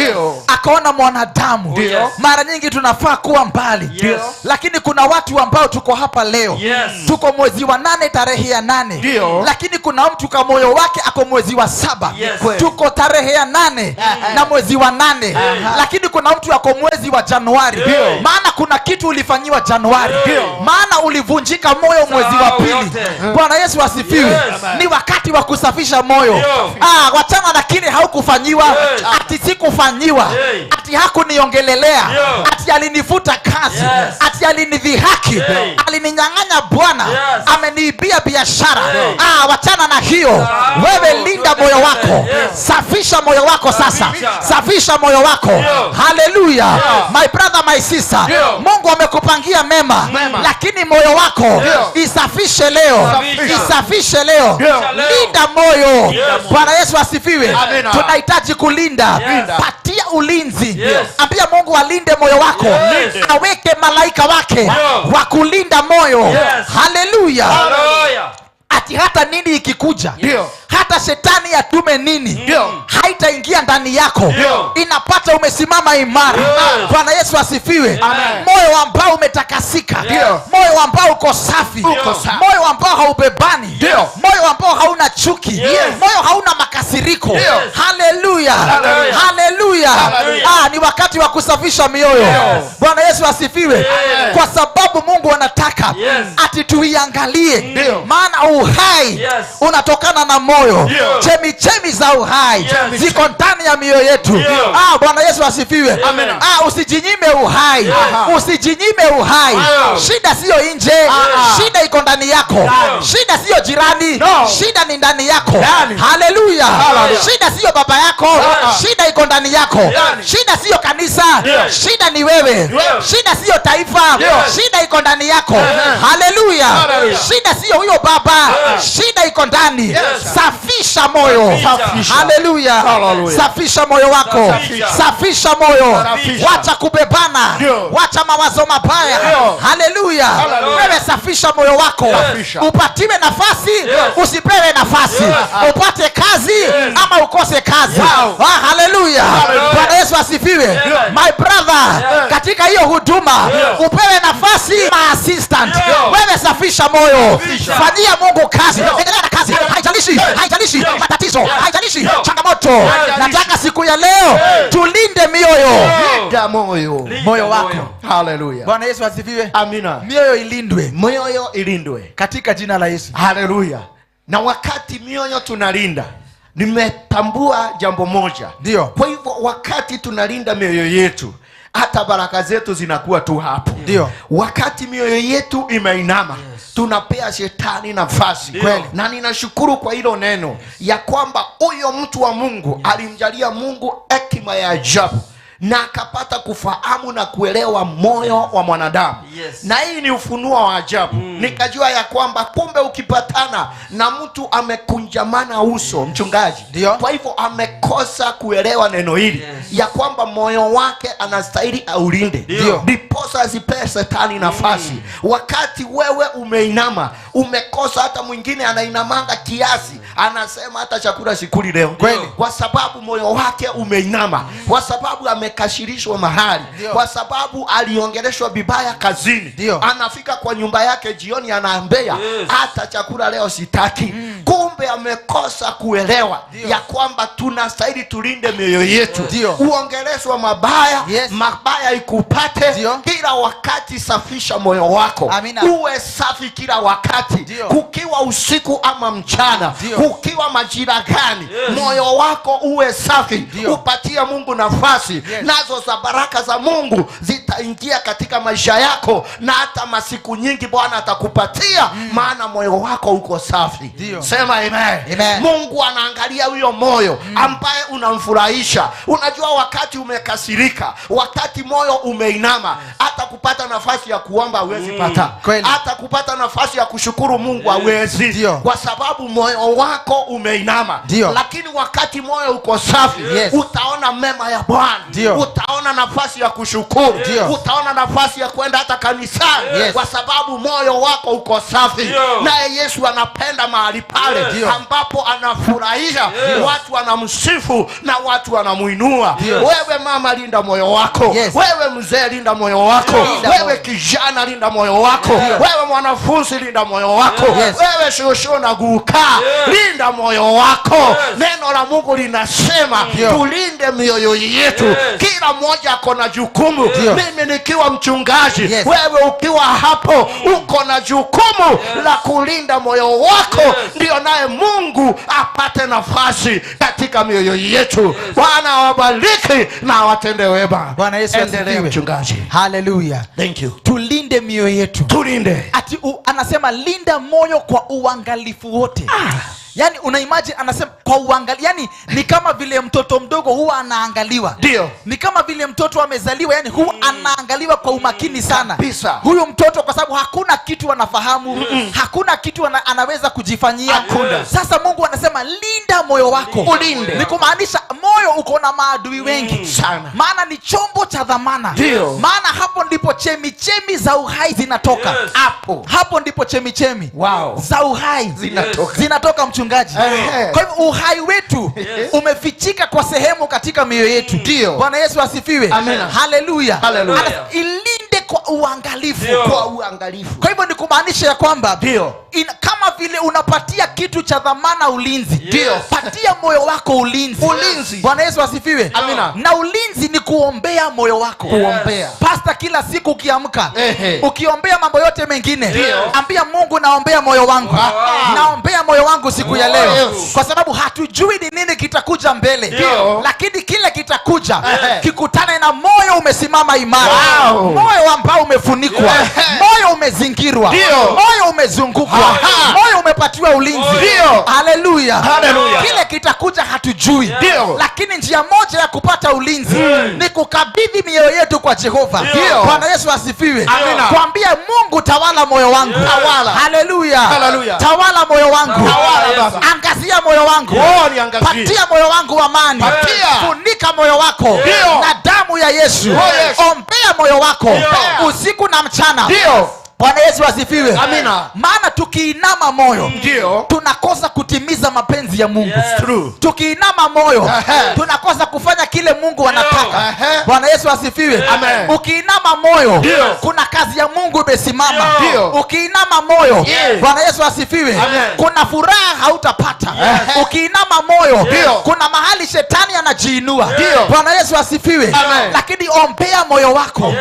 Akaona mwanadamu. Mara nyingi tunafaa kuwa mbali. Lakini kuna watu ambao tuko hapa leo. Tuko mwezi wa 8 tarehe ya 8. Lakini kuna mtu kwa moyo wake ako mwezi wa 7. Tuko tarehe ya 8 na mwezi wa 8. Lakini kuna mtu ako mwezi wa Januari. Maana kuna kitu ulifanyiwa Januari. Maana ulivunjika moyo mwezi wa 2. Bwana Yesu asifiwe. Ni wakati wa kusafisha moyo. Wachana na kile haukufanyiwa. Ati sikufanyiwa. Ati hakuniongelelea. Ati alinifuta kazi. Ati alinidhihaki. Alininyang'anya bwana. Ameniibia biashara. Wachana na hiyo. Wewe linda moyo wako. Safisha moyo wako sasa. Safisha moyo wako. Haleluya. My brother, my sister. Mungu amekupangia mema. Lakini moyo wako isafishe leo. Isafishe leo. Linda moyo. Bwana Yesu asifiwe. Tunahitaji kulinda. Patia ulinzi. Ambia Mungu alinde moyo wako. Aweke malaika wake wa kulinda moyo. Haleluya. Ati hata nini ikikuja, hata shetani atume nini, haitaingia ndani yako. Inapata umesimama imara. Bwana Yesu asifiwe. Moyo ambao umetakasika, moyo ambao uko safi, moyo ambao haubebani, moyo ambao hauna chuki, moyo hauna makasiriko. Haleluya. Haleluya. Ni wakati wa kusafisha mioyo. Bwana Yesu asifiwe. Kwa sababu Mungu anataka ati tuiangalie, maana uhai unatokana na moyo. Chemichemi za uhai ziko ndani ya mioyo yetu. Bwana Yesu asifiwe. Usijinyime uhai. Usijinyime uhai. Shida sio nje, shida iko ndani yako. Shida sio jirani, shida ni ndani ndani yako. Haleluya. Shida siyo baba yako, shida iko ndani yako. Shida siyo kanisa, shida ni wewe. Shida siyo taifa, shida iko ndani yako. Haleluya. Shida siyo huyo baba, shida iko ndani. Safisha moyo. Haleluya. Safisha moyo wako. Safisha moyo. Wacha kubebana, wacha mawazo mabaya. Haleluya. Wewe safisha moyo wako, upatiwe nafasi, usipewe nafasi, upate kazi ama ukose kazi. Haleluya. Bwana Yesu asifiwe. My brother, katika hiyo huduma upewe nafasi ma assistant. Wewe safisha moyo, fanyia Mungu kazi, endelea na kazi. Haijalishi matatizo, haijalishi changamoto. Nataka siku ya leo tulinde mioyo. Linda moyo. Moyo wako. Haleluya. Bwana Yesu asifiwe. Amina. Mioyo ilindwe. Mioyo ilindwe katika jina la Yesu. Haleluya. Na wakati mioyo tunalinda, nimetambua jambo moja. Ndio. Kwa hivyo wakati tunalinda mioyo yetu, hata baraka zetu zinakuwa tu hapo. Ndio. Wakati mioyo yetu imeinama, tunapea shetani nafasi. Kweli. Na ninashukuru kwa hilo neno ya kwamba huyo mtu wa Mungu alimjalia Mungu hekima ya ajabu na akapata kufahamu na kuelewa moyo wa mwanadamu. Na hii ni ufunuo wa ajabu. Nikajua ya kwamba kumbe ukipatana na mtu amekunjamana uso, mchungaji. Ndio. Kwa hivyo amekosa kuelewa neno hili, ya kwamba moyo wake anastahili aulinde. Ndio. Ndiposa asipee shetani nafasi. Wakati wewe umeinama, umekosa, hata mwingine anainamanga kiasi, anasema hata chakula sikuli leo. Kweli. Kwa sababu moyo wake umeinama, kwa sababu amekashirishwa mahali, kwa sababu aliongeleshwa vibaya kazini. Ndio. Anafika kwa nyumba yake jioni anaambia, hata chakula leo sitaki. Kumbe amekosa kuelewa ya kwamba tunastahili tulinde mioyo yetu. Uongeleshwa mabaya, mabaya ikupate. Kila wakati safisha moyo wako. Amina. Uwe safi kila wakati. Kukiwa usiku ama mchana, kukiwa majira gani, moyo wako uwe safi. Upatie Mungu nafasi. Nazo za baraka za Mungu zitaingia katika maisha yako, na hata masiku nyingi Bwana atakupatia, maana moyo wako uko safi. Sema amen. Amen. Mungu anaangalia huyo moyo ambaye unamfurahisha. Unajua wakati umekasirika, wakati moyo umeinama, hata kupata nafasi ya kuomba huwezi pata. Hata kupata nafasi ya kushukuru Mungu hauwezi. Kwa sababu moyo wako umeinama. Lakini wakati moyo uko safi, utaona mema ya Bwana. Utaona nafasi ya kushukuru. Utaona nafasi ya kwenda hata kanisani. Kwa sababu moyo wako uko safi. Naye Yesu anapenda mahali pale ambapo anafurahisha, watu wanamsifu na watu wanamuinua. Wewe mama, linda moyo wako. Wewe mzee, linda moyo wako. Wewe kijana, linda moyo wako. Wewe mwanafunzi, linda moyo wako. Wewe shosho na guka, linda moyo wako. Neno la Mungu linasema tulinde mioyo yetu. Kila mmoja ako na jukumu. Mimi nikiwa mchungaji, wewe ukiwa hapo, uko na jukumu la kulinda moyo wako, ndio naye Mungu apate nafasi katika mioyo yetu. Bwana awabariki na awatende wema. Bwana Yesu Endelea asifiwe. mchungaji. Haleluya. Thank you. Tulinde mioyo yetu. Tulinde. Ati anasema linda moyo kwa uangalifu wote. Yani una imagine anasema kwa uangalifu, yani ni kama vile mtoto mdogo huwa anaangaliwa. Ndio. Ni kama vile mtoto amezaliwa, yani huwa anaangaliwa kwa umakini sana. Kabisa. Huyu mtoto kwa sababu hakuna kitu anafahamu, hakuna kitu anaweza kujifanyia. Hakuna. Sasa Mungu anasema linda moyo wako. Ulinde. Ni kumaanisha moyo uko na maadui wengi sana. Maana ni chombo cha dhamana. Ndio. Maana hapo ndipo chemichemi za uhai zinatoka. Hapo. Hapo ndipo chemichemi za uhai zinatoka. Zinatoka mchungaji. Kwa hivyo uhai wetu umefichika kwa sehemu katika mioyo yetu. Ndio. Bwana Yesu asifiwe. Amina. Haleluya. Haleluya. Ilinde kwa uangalifu. Kwa uangalifu. Kwa hivyo ni kumaanisha ya kwamba Ndio. kama vile unapatia kitu cha dhamana ulinzi, Ndio. patia moyo wako ulinzi. Ulinzi. Bwana Yesu asifiwe. Amina. Na ulinzi ni kuombea moyo wako. Kuombea. Pastor, kila siku ukiamka, ukiombea mambo yote mengine, ambia Mungu naombea moyo wangu. Naombea moyo wangu siku ya leo. Kwa sababu hatujui ni nini kitakuja mbele. Lakini kile kitakuja, kikutane na moyo umesimama imara. Moyo ambao umefunikwa. Moyo umezingirwa. Moyo umezungukwa. umelindwa. Moyo umepatiwa ulinzi. Haleluya. Kile kitakuja hatujui. Lakini njia moja ya kupata ulinzi ni kukabidhi mioyo yetu kwa Jehova. Bwana Yesu asifiwe. Kuambia Mungu, tawala moyo wangu. Haleluya. Tawala moyo wangu. Angazia moyo wangu. Patia moyo wangu amani. Funika moyo wako na damu ya Yesu. Ombea moyo wako usiku na mchana. Bwana Yesu asifiwe. Amina. Maana tukiinama moyo tunakosa kutimiza mapenzi ya Mungu. Tukiinama moyo tunakosa kufanya kile Mungu anataka. Bwana Yesu asifiwe. Ukiinama moyo kuna kazi ya Mungu imesimama. Ukiinama moyo, Bwana Yesu asifiwe, kuna furaha hautapata. Ukiinama moyo kuna mahali shetani anajiinua. Bwana Yesu asifiwe. Lakini ombea moyo wako.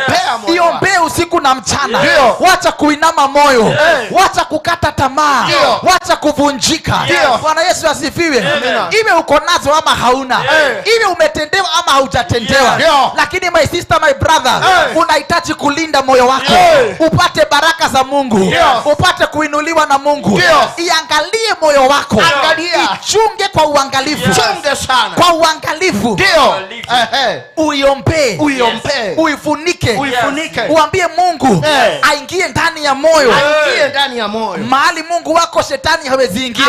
Iombee usiku na mchana. Wacha kuinama moyo. Wacha kukata tamaa. Wacha kuvunjika. Bwana Yesu asifiwe. Iwe uko nazo ama hauna, iwe umetendewa ama haujatendewa, lakini my sister, my brother, unahitaji kulinda moyo wako upate baraka za Mungu, upate kuinuliwa na Mungu. Iangalie moyo wako. Ichunge kwa uangalifu. Chunge sana. Kwa uangalifu. Uiombee. Uifunike. Uambie Mungu aingie ndani ya moyo. Aingie ndani ya moyo. Mahali Mungu wako shetani hawezi ingia.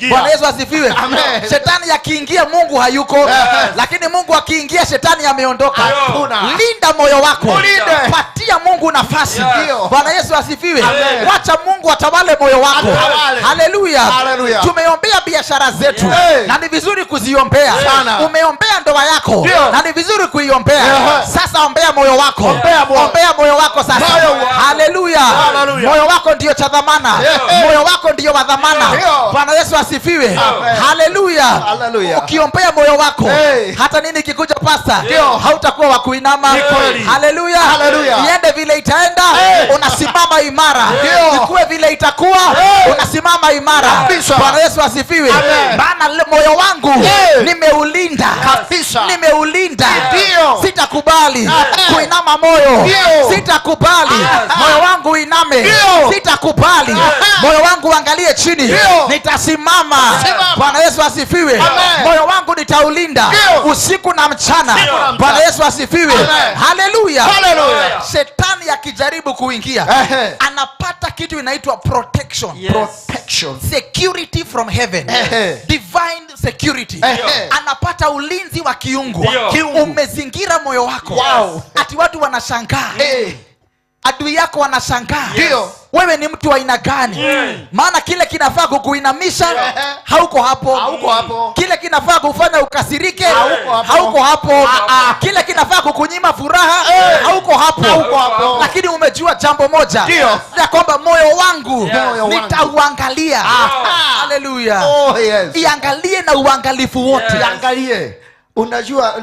Bwana Yesu asifiwe. Shetani akiingia Mungu hayuko. Lakini Mungu akiingia shetani ameondoka. Linda moyo wako. Patia Mungu nafasi. Bwana Yesu asifiwe. Wacha Mungu atawale moyo wako. Haleluya. Tumeombea biashara zetu na ni vizuri kuziombea. Umeombea ndoa yako na ni vizuri kuiombea. Sasa ombea moyo wako. Ombea moyo wako sasa. Haleluya. Moyo wako ndio cha dhamana. Moyo wako ndio wa dhamana. Bwana Yesu asifiwe. Haleluya. Ukiombea moyo wako, hata nini kikuja pasta, hautakuwa wa kuinama. Haleluya. Iende vile itaenda, unasimama imara. Ikuwe vile itakuwa, unasimama imara. Bwana Yesu asifiwe. Maana moyo wangu nimeulinda. Nimeulinda. Sitakubali kuinama moyo. Sitakubali moyo wangu uiname. Sitakubali moyo wangu uangalie chini. Nitasimama. Bwana Yesu asifiwe. Moyo wangu nitaulinda usiku na mchana. Bwana Yesu asifiwe. Haleluya. Shetani akijaribu kuingia anapata kitu inaitwa protection. Protection. Security from heaven. Divine security. Anapata ulinzi wa kiungu. Umezingira moyo wako. Ati watu wanashangaa. Adui yako wanashangaa. Wewe ni mtu wa aina gani? Maana kile kinafaa kukuinamisha hauko hapo. Kile kinafaa kufanya ukasirike hauko hapo. Kile kinafaa kukunyima furaha hauko hapo. Lakini umejua jambo moja, ya kwamba moyo wangu nitauangalia. Haleluya. Iangalie na uangalifu wote. Iangalie. Unajua,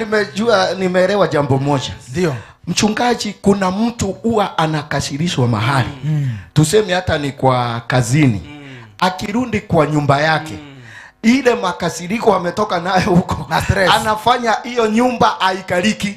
nimeelewa jambo moja. Ndio. Mchungaji, kuna mtu huwa anakasirishwa mahali. Tuseme hata ni kwa kazini. Akirudi kwa nyumba yake, ile makasiriko ametoka nayo huko, anafanya hiyo nyumba haikaliki.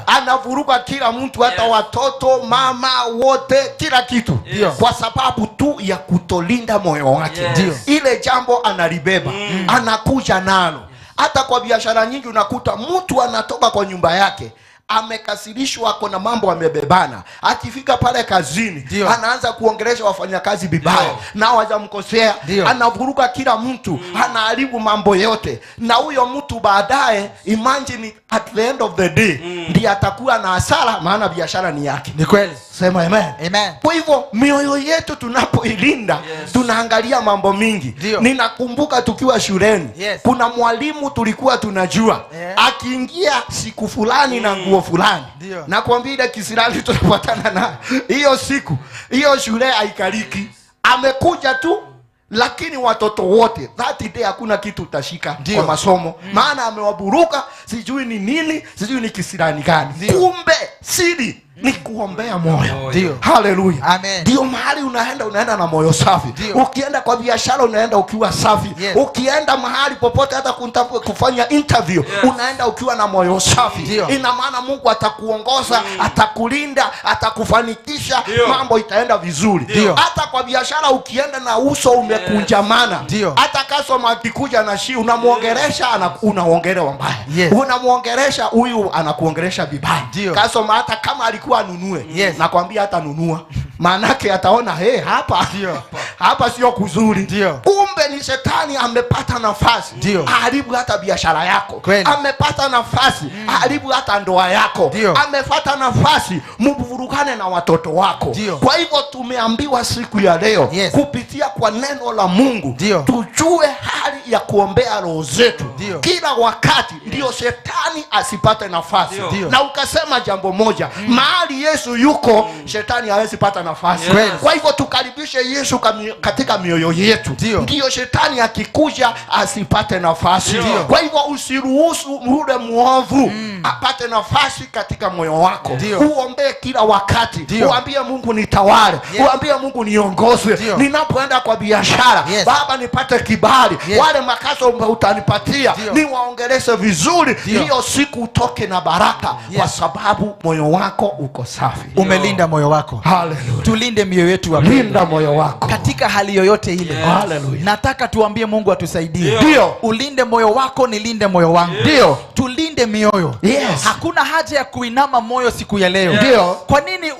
Anavuruga kila mtu, hata watoto, mama wote, kila kitu. Kwa sababu tu ya kutolinda moyo wake. Ile jambo analibeba, anakuja nalo. Hata kwa biashara nyingi unakuta mtu anatoka kwa nyumba yake amekasirishwa, ako na mambo amebebana. Akifika pale kazini anaanza kuongelesha wafanyakazi vibaya, na hawajamkosea. Anavuruga kila mtu, anaharibu mambo yote. Na huyo mtu baadaye, imagine at the end of the day, ndiye atakuwa na hasara, maana biashara ni yake. Ni kweli. Sema amen. Amen. Kwa hivyo mioyo yetu tunapoilinda, tunaangalia mambo mingi. Ninakumbuka tukiwa shuleni, kuna mwalimu tulikuwa tunajua akiingia siku fulani na nguo fulani, na kuambia ile kisirani tunapatana na hiyo siku, hiyo shule haikaliki. Amekuja tu, lakini watoto wote that day hakuna kitu utashika kwa masomo. Maana amewaburuka, sijui ni nini, sijui ni kisirani gani. Kumbe siri ni kuombea moyo. Ndio. Haleluya. Amen. Ndio mahali unaenda na moyo safi. Ndio. Ukienda kwa biashara unaenda ukiwa safi. Yes. Ukienda mahali popote hata kufanya interview, unaenda ukiwa na moyo safi. Ndio. Ina maana Mungu atakuongoza, atakulinda, atakufanikisha, mambo itaenda vizuri. Ndio. Hata kwa biashara ukienda na uso umekunjamana, Ndio. hata customer akikuja na shi unamuongelesha, unaongelewa mbaya. Yes. Unamuongelesha huyu anakuongelesha vibaya. Ndio. Customer hata kama alikuwa anunue, Yes. nakwambia hata nunua, maanake ataona hey, hapa Ndio. hapa sio kuzuri. Ndio. Kumbe ni shetani amepata nafasi Ndio. aharibu hata biashara yako. Kweli. Amepata nafasi aharibu hata ndoa yako. Ndio. Amepata nafasi mvurugane na watoto wako. Ndio. Kwa hivyo tumeambiwa siku ya leo, Yes. kupitia kwa neno la Mungu, Ndio. tujue hali ya kuombea roho zetu Ndio. kila wakati, ndio shetani asipate nafasi. Ndio. Na ukasema jambo moja, mahali Yesu yuko, shetani hawezi pata nafasi. Kweli. Kwa hivyo tukaribishe Yesu katika mioyo yetu, Ndio. ndio shetani akikuja asipate nafasi. Ndio. Kwa hivyo usiruhusu ule muovu apate nafasi katika moyo wako. Ndio. Uombee kila wakati. Ndio. Uambie Mungu nitawale. Yes. Uambie Mungu niongoze. Ndio. Ninapoenda kwa biashara, Yes. Baba nipate kibali. Yes. Wale makazo utanipatia, Ndio. niwaongeleshe vizuri. Ndio. Hiyo siku utoke na baraka, Yes. kwa sababu moyo wako uko safi. Umelinda moyo wako. Haleluya. Tulinde mioyo yetu wapendwa. Linda moyo wako katika hali yoyote ile. Yes. Haleluya. Nataka tuambie Mungu atusaidie. Ndio. Ulinde moyo wako, nilinde moyo wangu. Ndio. Tulinde mioyo. Yes. Hakuna haja ya kuinama moyo siku ya leo. Ndio. Kwa nini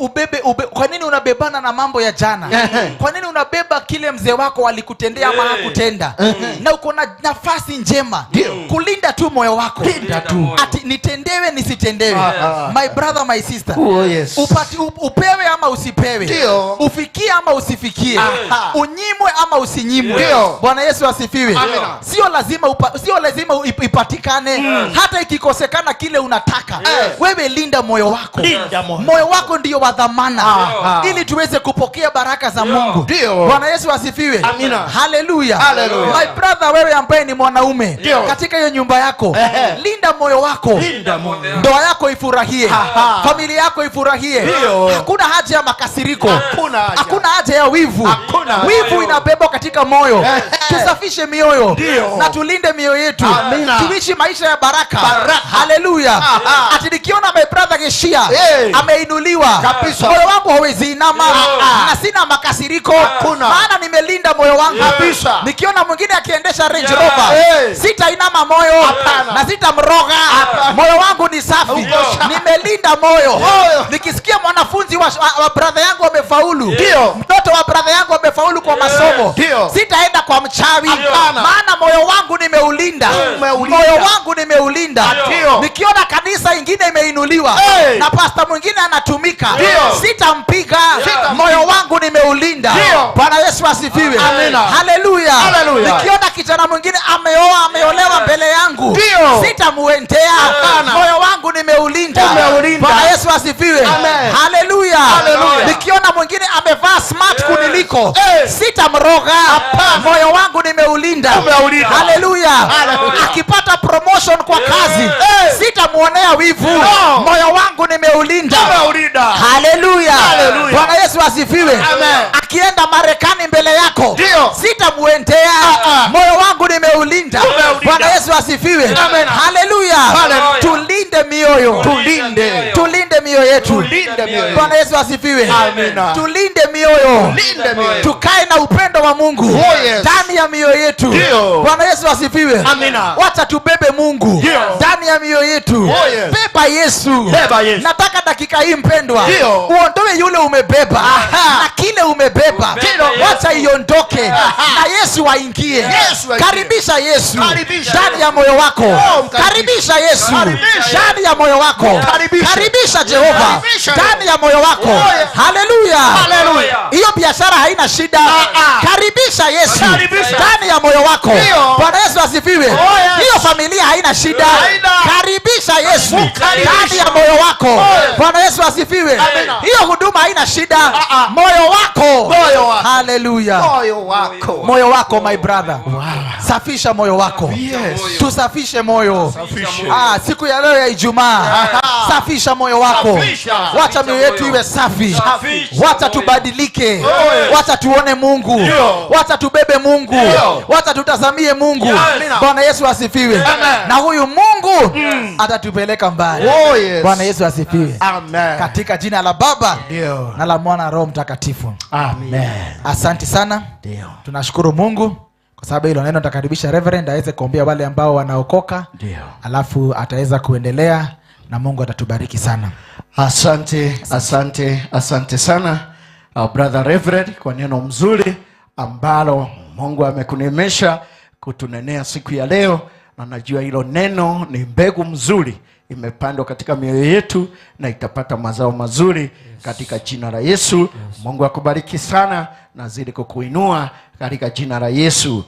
kwa nini unabebana na mambo ya jana? Kwa nini unabeba kile mzee wako alikutendea ama hakutenda? Na uko na nafasi njema Ndio. kulinda tu moyo wako. Linda tu. Ati nitendewe nisitendewe. My brother, my sister. Oh, yes. Upewe ama usipewe. Ndio. Ufikie ama usifikie. Aha. Unyimwe ama usinyimwe. Ndio. Bwana Yesu asifiwe. Amina. Sio lazima ipatikane. Hata ikikosekana kile unataka. Yes. Wewe linda moyo wako. Linda moyo. Moyo wako ndio wa dhamana. Aha. Ili tuweze kupokea baraka za Mungu. Ndio. Bwana Yesu asifiwe. Amina. Haleluya. Haleluya. My brother, wewe ambaye ni mwanaume Ndio. katika hiyo nyumba yako, Ehe. linda moyo wako. Linda moyo. Ndoa yako ifurahie. Aha. Familia yako ifurahie. Ndio. Hakuna haja ya makasiriko. Hakuna haja. Hakuna haja ya wivu. Hakuna haja. Wivu inabebwa katika moyo. Ehe. Tusafishe mioyo Ndio. na tulinde mioyo yetu. Amina. Tuishi maisha ya baraka. Baraka. Haleluya. Aha. Ati nikiona my brother Geshia Hey. ameinuliwa, Kabisa. moyo wangu hauwezi inama na sina makasiriko, Hakuna. maana nimelinda moyo wangu. Kabisa. Nikiona mwingine akiendesha Range Rover, Hey. sitainama moyo Hapana. na sitamroga. Moyo wangu ni safi. Uko safi. Nimelinda moyo. Moyo. Nikisikia mwanafunzi wa brother yangu amefaulu, Ndio. mtoto wa brother yangu amefaulu kwa masomo, Ndio. sitaenda kwa mchawi, Hapana. maana moyo wangu nimeulinda. Umeulinda. Moyo wangu nimeulinda. Ndio. Nikiona kanisa ingine imeinuliwa Hey. na pasta mwingine anatumika, Ndio. sitampiga. Moyo wangu nimeulinda. Ndio. Bwana Yesu asifiwe. Amina. Haleluya. Haleluya. Nikiona kijana mwingine ameoa, ameolewa mbele yangu, Ndio. sitamuendea. Hapana. Moyo wangu nimeulinda. Umeulinda. Bwana Yesu asifiwe. Amen. Haleluya. Haleluya. Nikiona mwingine amevaa smart kuniliko, Hey. sitamroga. Moyo wangu nimeulinda. Umeulinda. Haleluya. Haleluya. Akipata promotion kwa kazi, Hey. sitamuonea wivu. No. Moyo wangu nimeulinda. Umeulinda. Haleluya. Haleluya. Bwana Yesu asifiwe. Amen. Akienda Marekani mbele yako, Ndio. sitamuendea. Moyo wangu nimeulinda. Umeulinda. Bwana Yesu asifiwe. Amen. Haleluya. Haleluya. Tulinde mioyo. Tulinde. Tulinde mioyo yetu. Tulinde mioyo. Bwana Yesu asifiwe. Amina. Tulinde mioyo. Tulinde mioyo. Tukae na upendo wa Mungu Oh, yes. ndani ya mioyo yetu. Ndio. Bwana Yesu asifiwe. Amina. Wacha tubebe Mungu Ndio. ndani ya mioyo yetu. Oh, yes. Beba Yesu. Beba Yesu. Nataka dakika hii mpendwa, Ndio. uondoe yule umebeba na kile umebeba, wacha iondoke na Yesu aingie. Yesu aingie. Karibisha Yesu Karibisha. ndani ya moyo wako. Oh, mkaribishe. Karibisha Yesu Karibisha. ndani ya moyo wako. Karibisha. Karibisha Jehova Karibisha. ndani ya moyo wako. Oh, yes. Haleluya. Haleluya. Hiyo biashara haina shida. Karibisha Yesu Karibisha. ndani Ndani ya moyo wako. Ndio. Bwana Yesu asifiwe. Oh, yes. Hiyo familia haina shida. Haina. Karibisha Yesu Mkaribishe. ndani ya moyo wako. Oh, yes. Bwana Yesu asifiwe. Amina. Hiyo huduma haina shida. Ah, ah. Moyo wako. Moyo wako. Haleluya. Moyo wako. Moyo wako, my brother. Safisha moyo wako. Yes. Tusafishe moyo. Safishe. Siku ya leo ya Ijumaa, safisha moyo wako. Safisha. Wacha mioyo yetu iwe safi. Safisha Wacha moyo. tubadilike. Yes. Wacha tuone Mungu. Ndio. Wacha tubebe Mungu. Ndio. Wacha tutazamie Mungu. Yes. Bwana Yesu asifiwe. Amen. Na huyu Mungu atatupeleka mbali. Oh, yes. Bwana Yesu asifiwe. Amen. Katika jina la Baba Ndio. na la Mwana Roho Mtakatifu. Amen. Asante sana. Ndio. Tunashukuru Mungu kwa sababu hilo neno. Nitakaribisha Reverend aweze kuombea wale ambao wanaokoka. Ndio. Alafu ataweza kuendelea na Mungu atatubariki sana. Asante, asante, asante sana brother Reverend kwa neno mzuri ambalo Mungu amekunemesha kutunenea siku ya leo, na najua hilo neno ni mbegu mzuri imepandwa katika mioyo yetu na itapata mazao mazuri. Yes. Katika jina la Yesu. Yes. Mungu akubariki sana na azidi kukuinua katika jina la Yesu.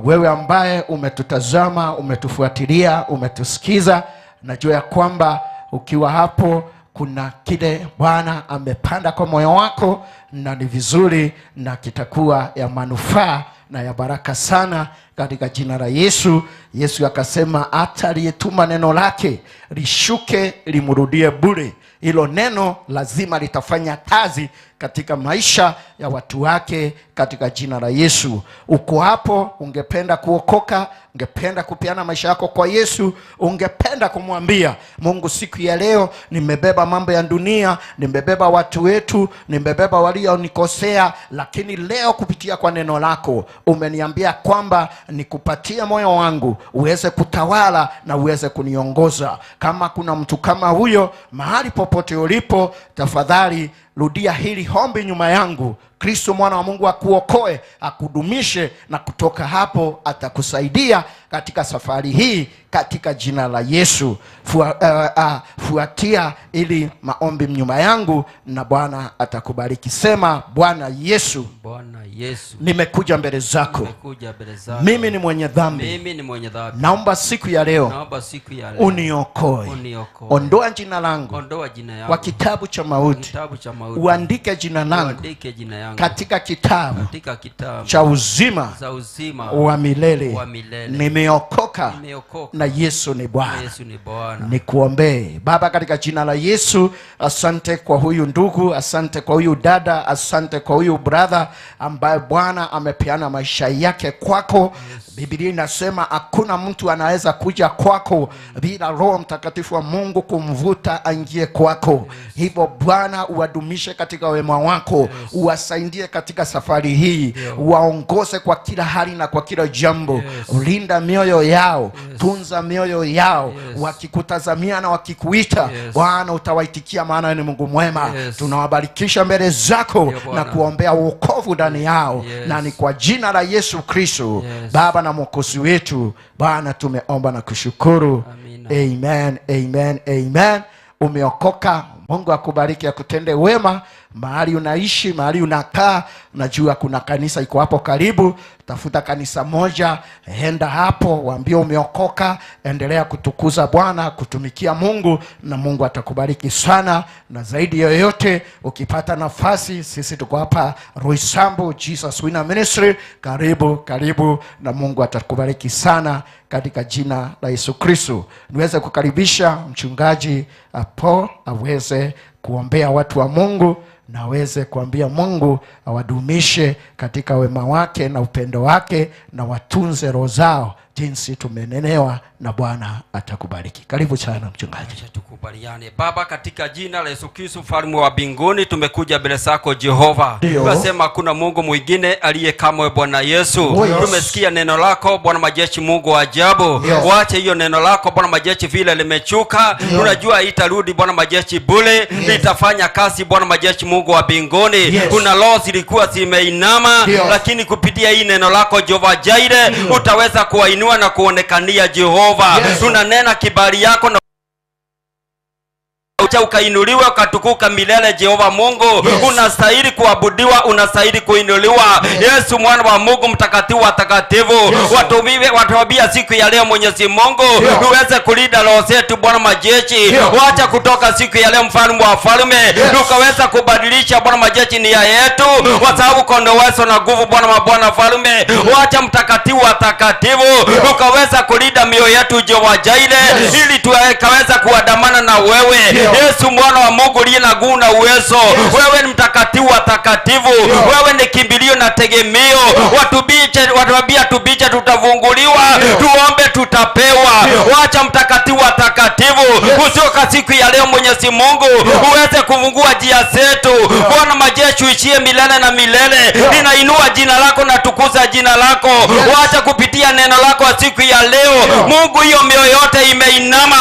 Wewe ambaye umetutazama, umetufuatilia, umetusikiza, najua ya kwamba ukiwa hapo kuna kile Bwana amepanda kwa moyo wako, na ni vizuri na kitakuwa ya manufaa na ya baraka sana katika jina la Yesu. Yesu akasema hata aliyetuma neno lake lishuke limrudie bure. Hilo neno lazima litafanya kazi katika maisha ya watu wake katika jina la Yesu. Uko hapo, ungependa kuokoka, ungependa kupeana maisha yako kwa Yesu, ungependa kumwambia Mungu, siku ya leo nimebeba mambo ya dunia, nimebeba watu wetu, nimebeba walionikosea, lakini leo kupitia kwa neno lako umeniambia kwamba nikupatie moyo wangu uweze kutawala na uweze kuniongoza. Kama kuna mtu kama huyo mahali popote ulipo, tafadhali rudia hili ombi nyuma yangu. Kristo mwana wa Mungu akuokoe, akudumishe, na kutoka hapo atakusaidia katika safari hii katika jina la Yesu. Fuatia ili maombi nyuma yangu na Bwana atakubariki. Sema, Bwana Yesu, Bwana Yesu, nimekuja mbele zako. Nimekuja mbele zako. Mimi ni mwenye dhambi. Mimi ni mwenye dhambi. Naomba siku ya leo Naomba siku ya leo uniokoe. Uniokoe. Ondoa jina langu Ondoa jina yangu kwa kitabu cha mauti. Kitabu cha mauti. Uandike jina langu Uandike jina yangu katika kitabu katika kitabu cha uzima za uzima wa milele. wa milele. Nimeokoka Nimeokoka na Yesu ni Bwana. Yesu ni Bwana. Nikuombee. Baba, katika jina la Yesu, asante kwa huyu ndugu, asante kwa huyu dada, asante kwa huyu brother ambaye Bwana amepeana maisha yake kwako. Yes. Biblia inasema hakuna mtu anaweza kuja kwako bila Roho Mtakatifu wa Mungu kumvuta aingie kwako. Yes. Hivyo Bwana uwadumishe katika wema wako. Yes. Uwasaidie katika safari hii. Yes. Uwaongoze kwa kila hali na kwa kila jambo. Yes. Linda mioyo yao. Yes. Tunza mioyo yao. Yes. Wakikutazamia na wakikuita, Yes. Bwana utawaitikia, maana ni Mungu mwema. Yes. Tunawabarikisha mbele zako Ndio, Bwana. na kuombea wokovu ndani yao. Yes. Na ni kwa jina la Yesu Kristo, Yes. Baba na Mwokozi wetu, Bwana tumeomba na kushukuru. Amina. Amen, amen, amen. Umeokoka. Mungu akubariki, akutende wema mahali unaishi, mahali unakaa. Najua kuna kanisa iko hapo karibu. Tafuta kanisa moja, enda hapo, waambie umeokoka, endelea kutukuza Bwana, kutumikia Mungu, na Mungu atakubariki sana. Na zaidi ya yote, ukipata nafasi, sisi tuko hapa Roysambu Jesus Winner Ministry. Karibu, karibu, na Mungu atakubariki sana katika jina la Yesu Kristo. Niweze kukaribisha mchungaji Paul aweze kuombea watu wa Mungu na aweze kuambia Mungu awadumishe katika wema wake na upendo wake, na watunze roho zao jinsi tumenenewa, na Bwana atakubariki. Karibu sana mchungaji. Acha tukubaliane. Baba, katika jina la Yesu Kristo mfalme wa mbinguni, tumekuja mbele zako Jehova. Ndio. Tunasema hakuna Mungu mwingine aliye kama wewe Bwana Yesu. Oh, yes. Tumesikia neno lako Bwana majeshi, Mungu wa ajabu. Yes. Wache hiyo neno lako Bwana majeshi vile limechuka. Tunajua itarudi Bwana majeshi bure. Litafanya kazi Bwana majeshi, Mungu wa mbinguni. Yes. Kuna roho zilikuwa zimeinama, Ndio. lakini kupitia hii neno lako Jehova Jireh utaweza kuwainua na kuonekania Jehova. Yes. Tunanena kibali yako na Ucha ukainuliwa ukatukuka milele. Jehova Mungu, unastahili kuabudiwa, unastahili kuinuliwa. Yesu mwana wa Mungu, mtakatifu wa takatifu, watuambia siku ya leo Mwenyezi Mungu, tuweze kulinda roho zetu Bwana majeshi. Wacha kutoka siku ya leo mfalme wa falme, tukaweza kubadilisha Bwana majeshi nia yetu, kwa sababu kondo weso na nguvu Bwana wa Bwana falme. Wacha mtakatifu wa takatifu, tukaweza kulinda mioyo yetu Jehova Jireh, ili tukaweza kuandamana na wewe. Yesu mwana wa Mungu uliye na nguvu na uwezo, wewe ni mtakatifu wa takatifu, wewe ni kimbilio na tegemeo. Watuambia tubiche tutavunguliwa, tuombe tutapewa. Wacha mtakatifu wa takatifu usioka siku ya leo Mwenyezi Mungu uweze kufungua njia zetu. Bwana majeshi uishie milele na milele. Ninainua jina lako na tukuza jina lako. Wacha kupitia neno lako siku ya leo Mungu, hiyo mioyo yote imeinama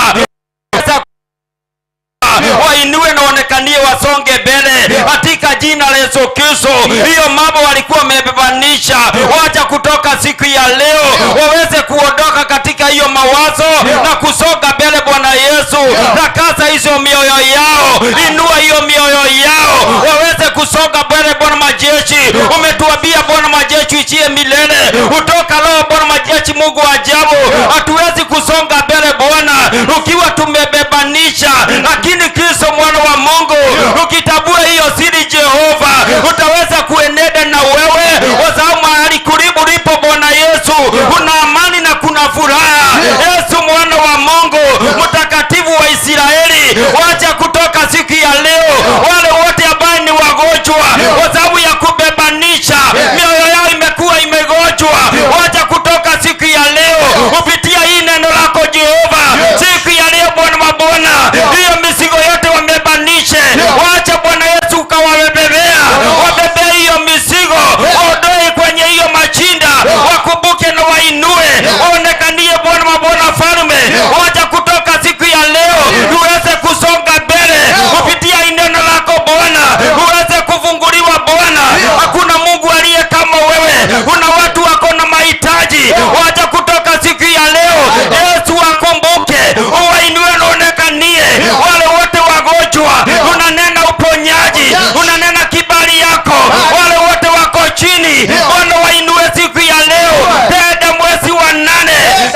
wainue na waonekanie, wasonge mbele katika jina la Yesu Kristo. Hiyo mambo walikuwa wamebebanisha, wacha kutoka siku ya leo waweze kuondoka katika hiyo mawazo na kusonga mbele. Bwana Yesu, takasa hizo mioyo yao, inua hiyo mioyo yao waweze kusonga mbele. Bwana majeshi, umetuambia Bwana majeshi uishie milele kutoka leo. Bwana majeshi, Mungu wa ajabu, hatuwezi kusonga mbele Bwana ukiwa tumebebanisha, lakini Kristo mwana wa Mungu, ukitabua hiyo siri Jehova, utaweza kuenenda na wewe, kwa sababu mahali kulipo ulipo Bwana Yesu kuna amani na kuna furaha. Yesu mwana wa Mungu, mtakatifu wa Israeli, wacha kutoka siku ya leo wale wote ambao ni wagonjwa kwa sababu ya kubebanisha, mioyo yao imekuwa imegonjwa, wacha kutoka siku ya leo kupitia hii neno lako Jehova, siku ya leo Bwana mabwana, hiyo mizigo yote wamebanishe, wacha Bwana Yesu ukawabebea, wabebea hiyo mizigo, waondoe kwenye hiyo machinda, wakumbuke na wainue, waonekanie Bwana mabwana falme, wacha kutoka siku ya leo tuweze kusonga mbele kupitia hii neno lako Bwana, uweze kufunguliwa Bwana. Hakuna Mungu aliye kama wewe. Kuna watu wako na mahitaji, wacha kutoka siku ya leo Yesu wakumbuke, uwainue na uonekanie wale wote wagonjwa, unanena uponyaji, unanena kibali yako, wale wote wako chini, Bwana wainue siku ya leo. Tenda mwezi wa 8,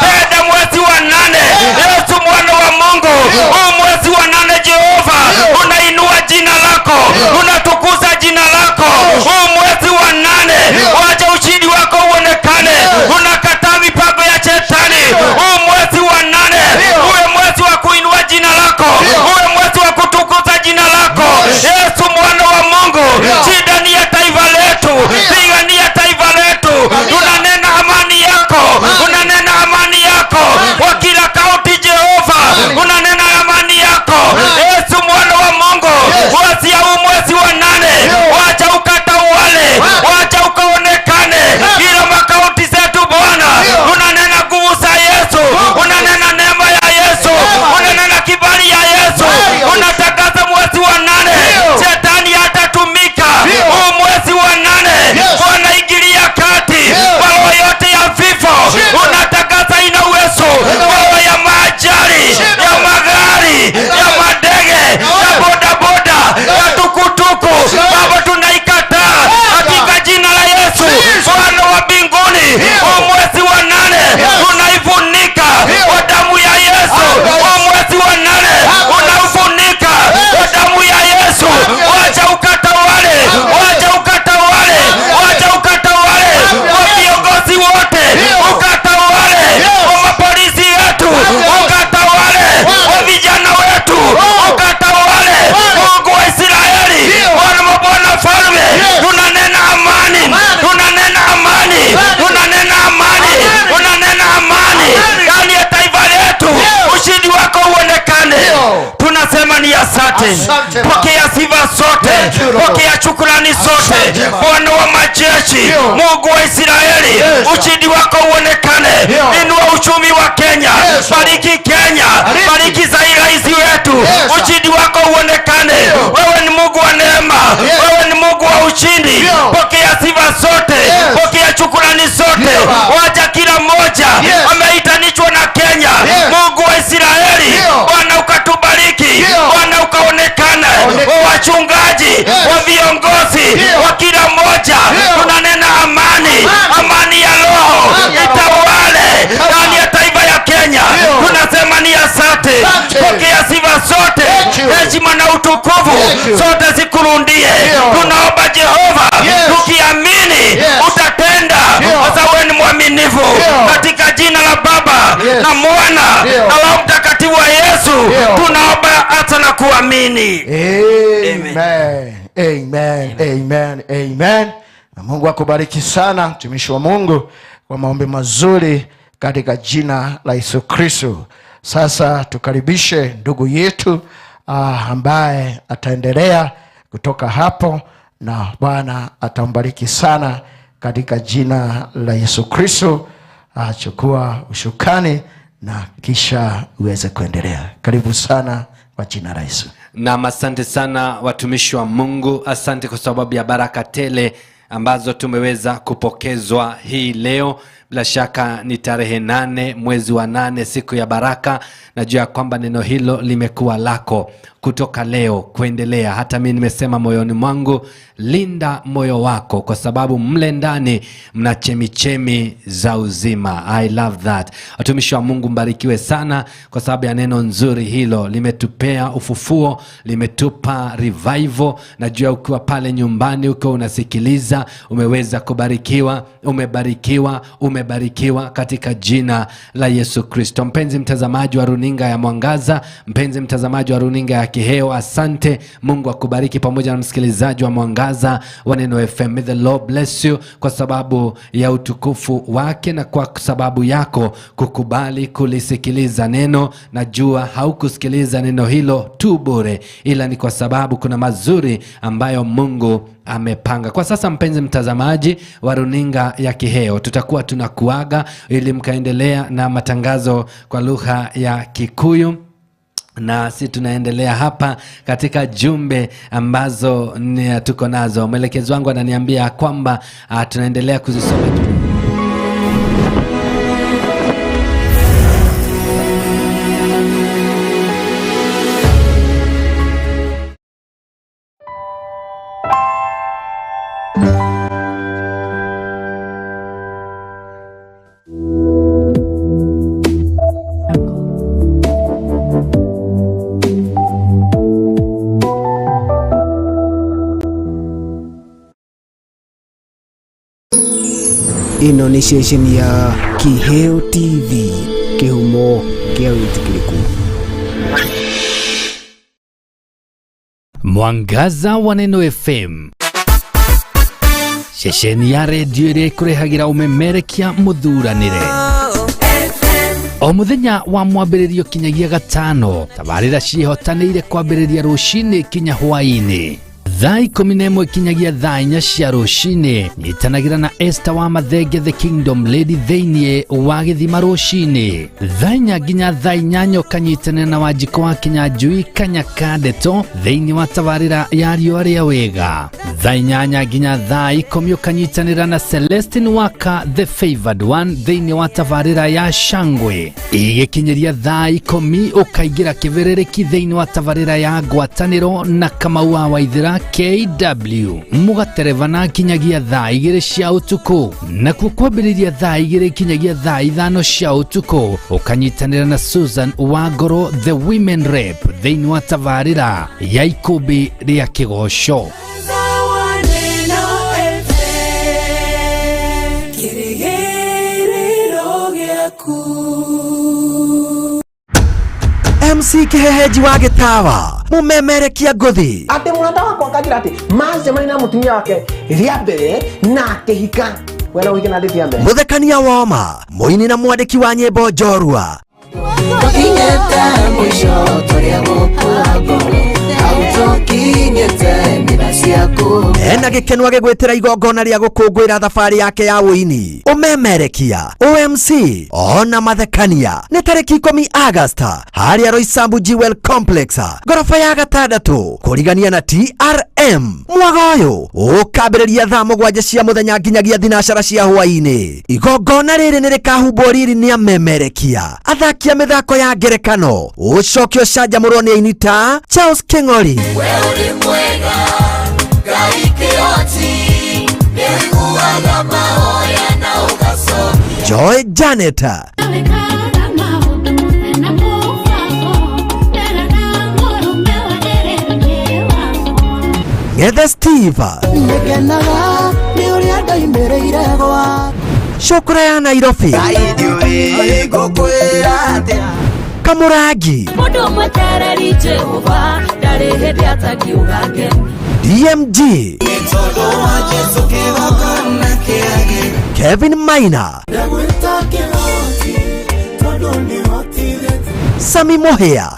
tenda mwezi wa 8, Yesu mwana wa Mungu, huu mwezi wa 8 Jehova, unainua jina lako, unatukuza jina lako. Huu mwezi wa 8, wacha ushindi wako uonekane, unakataa mipango ya shetani. Huu mwezi wa 8 uwe mwezi wa kuinua jina lako, uwe mwezi wa kutukuza jina lako. Yesu mwana wa Mungu, shida ni ya taifa letu, pigania taifa letu. Tunanena amani yako, unanena amani yako kwa kila kaunti Jehova, unanena amani yako. Yesu mwana wa Mungu, mwezi huu mwezi wa 8, wacha ukatawale, wacha ukaonekane kila makaunti zetu Bwana. Unanena nguvu za Yesu, unanena neema ya Yesu, unanena kibali ya Yesu, unatangaza mwezi wa 8 shetani hatatumika. Huu mwezi wa 8 Bwana ingilia kati, roho yote ya vifo unatangaza ina uwezo, roho ya maajali ya magari ya madege ya bodaboda ya tukutuku, Baba tunaikataa katika jina la Yesu. Bwana wa mbinguni, huu mwezi wa 8 tunaifunika kwa damu ya Yesu. Huu mwezi wa 8 unaufunika kwa damu ya Yesu. Wacha ukatawale, wacha ukatawale, wacha ukatawale kwa viongozi wote, ukatawale kwa mapolisi yetu, ukatawale kwa vijana wetu, ukatawale Mungu wa Israeli. Bwana mabwana falme, tunanena amani, tunanena amani, tunanena amani, tunanena amani ndani ya taifa letu. Ushindi wako uonekane. Tunasema ni asante. Asante Baba. Pokea sifa zote, Thank you, Lord. pokea shukrani zote, Asante Baba. Bwana wa majeshi, Mungu wa Israeli, ushindi wako uonekane. Inua uchumi wa Kenya, bariki Kenya, bariki rais wetu, ushindi wako uonekane. Wewe ni Mungu wa neema, wewe ni Mungu wa ushindi. Pokea sifa zote, pokea shukrani zote. Wacha kila mmoja ameitanishwa na Kenya, Mungu wa Israeli, Bwana ukatubariki, Bwana uka wa viongozi, wa kila mmoja. Tunanena amani, amani ya roho itawale ndani ya taifa ya Kenya. Tunasema ni asante, pokea sifa zote, heshima na utukufu zote zikurundie. Tunaomba Jehova, tukiamini utatenda, kwa sababu wewe ni mwaminifu. Katika jina la Baba na Mwana na Roho Mtakatifu wa Yesu tunaomba hata na kuamini. Amen. Amen. Amen. Amen. Na Mungu akubariki sana mtumishi wa Mungu kwa maombi mazuri katika jina la Yesu Kristo. Sasa tukaribishe ndugu yetu ambaye ataendelea kutoka hapo, na Bwana atambariki sana katika jina la Yesu Kristo. Chukua ushukani na kisha uweze kuendelea. Karibu sana kwa jina la Yesu. Na asante sana watumishi wa Mungu, asante kwa sababu ya baraka tele ambazo tumeweza kupokezwa hii leo. Bila shaka ni tarehe 8 mwezi wa 8, siku ya baraka. Najua kwamba neno hilo limekuwa lako kutoka leo kuendelea. Hata mimi nimesema moyoni mwangu, linda moyo wako, kwa sababu mle ndani mna chemichemi za uzima. I love that. Watumishi wa Mungu, mbarikiwe sana kwa sababu ya neno nzuri hilo. Limetupea ufufuo, limetupa revival. Najua ukiwa pale nyumbani ukiwa unasikiliza, umeweza kubarikiwa, umebarikiwa, umebarikiwa katika jina la Yesu Kristo. Mpenzi mtazamaji wa runinga ya Mwangaza, mpenzi mtazamaji wa runinga ya Kiheo, asante. Mungu akubariki pamoja na msikilizaji wa Mwangaza wa Neno FM. May the Lord bless you kwa sababu ya utukufu wake na kwa sababu yako kukubali kulisikiliza neno. Najua haukusikiliza neno hilo tu bure, ila ni kwa sababu kuna mazuri ambayo Mungu amepanga. Kwa sasa mpenzi mtazamaji wa runinga ya Kiheo, tutakuwa tunakuaga ili mkaendelea na matangazo kwa lugha ya Kikuyu, na si tunaendelea hapa katika jumbe ambazo tuko nazo. Mwelekezi wangu ananiambia kwamba tunaendelea kuzisoma. Ĩno nĩ ceceni ya Kiheo TV, kĩhumo kĩa wĩtĩkĩrĩku. Mwangaza wa Neno FM, ceceni ya redio ĩrĩa ĩkũrehagĩra ũmemerekia mũthuranĩre o mũthenya wa mwambĩrĩrio kinyagia gatano. Tabarĩra ciĩhotanĩire kwambĩrĩria rũcinĩ kinya hwaĩ-inĩ thaa 11 kinyagia thaa 4 cia rũcinĩ. Nyitanagĩra na Esther wa Mathenge the Kingdom Lady thĩinĩ wa gĩthima rũcinĩ thaa 4 nginya thaa 8, ũkanyitanĩra na Wanjikũ wa Kinyanjui Kanyaka Ndeto thĩinĩ wa tabarĩra ya riũa rĩa wega. Thaa 8 nginya thaa 10 ũkanyitanĩra na Celestine Waka the Favored One thĩinĩ wa tabarĩra ya Shangwe. Igĩkinyĩria thaa 10 ũkaingĩra kĩbĩrĩrĩki thĩinĩ wa tabarĩra ya Ngwatanĩro na Kamau wa Waithĩra KW, mũgaterevana kinyagia thaa 2 cia ũtukũ. Nakuo kwambĩrĩria thaa 2 kinyagia thaa 5 cia ũtukũ ũkanyitanĩra na Susan Wangoro the Women Rep thĩinĩ wa tabarĩra ya Ikũmbĩ rĩa Kĩgoco. MC Kiheheji wa gĩtawa mũmemerekia ngũthi atĩ mũrata wakwa akanjĩra atĩ macemania na mũtumia wake rĩa mbere na akĩhika. Wena ũhike na ndĩti ya mbere. Mũthekania woma mũini na mwandĩki wa nyĩmbo njorua Tũkinyĩte mũico tũrĩa gũkua ngoro hau tũkinyĩte nĩ ciaku. Ena gĩkeno agĩgwĩtĩra igongona rĩa gũkũngũĩra thabarĩ yake ya ũini, ũmemerekia, OMC ona mathekania. Nĩ tarĩki 10 Agasta harĩa Roysambu Jewel Complex ngoroba ya 6 kũrigania na TRM. Mwaga ũyũ ũkambĩrĩria thaa 7 cia mũthenya nginyagia 12 cia hwaĩ-inĩ. Igongona rĩrĩ nĩ rĩkahumbwo riri nĩ amemerekia, athaki a mĩthako ya ngerekano, ũcoke ũcanjamũrwo nĩ aini ta Charles King'ori, We ũrĩ mwega, Joy Janet, Ngethe Steve, Ngenaga nĩ ũrĩa ndoimĩrĩire gwa Shukra ya Nairobi, Kamurangi, Mũndũ mwetereri Jehova ndarĩ hĩndĩ atakiuga ngemi. DMG, Kevin Maina, Sami Mohea,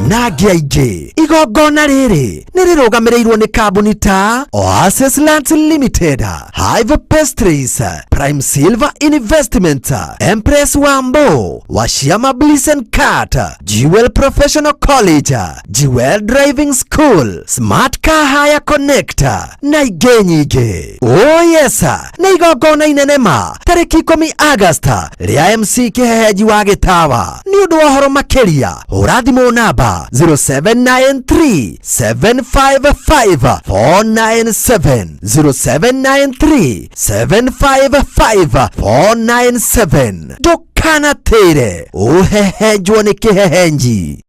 na angĩ aingĩ. Igongona rĩrĩ nĩ rĩrũgamĩrĩirwo nĩ kambuni ta Oasis Lands Limited, Hive Pastries, Prime Silver Investment, Empress Wambo, Washiama Bliss and Cat, Jewel Professional College, Jewel Driving School, Smart Car Hire Connect na ingĩ nyingĩ. Oh yes, nĩ igongona inene ma tarĩki 10 Agosti rĩa MC Kĩhehenji wa Gĩtawa. Nĩ ũndũ wa ũhoro makĩria hũra thimũ namba 0793 755 497, 0793 755 497. Ndũkanatĩre ũhehenjwo nĩ kĩhehenji.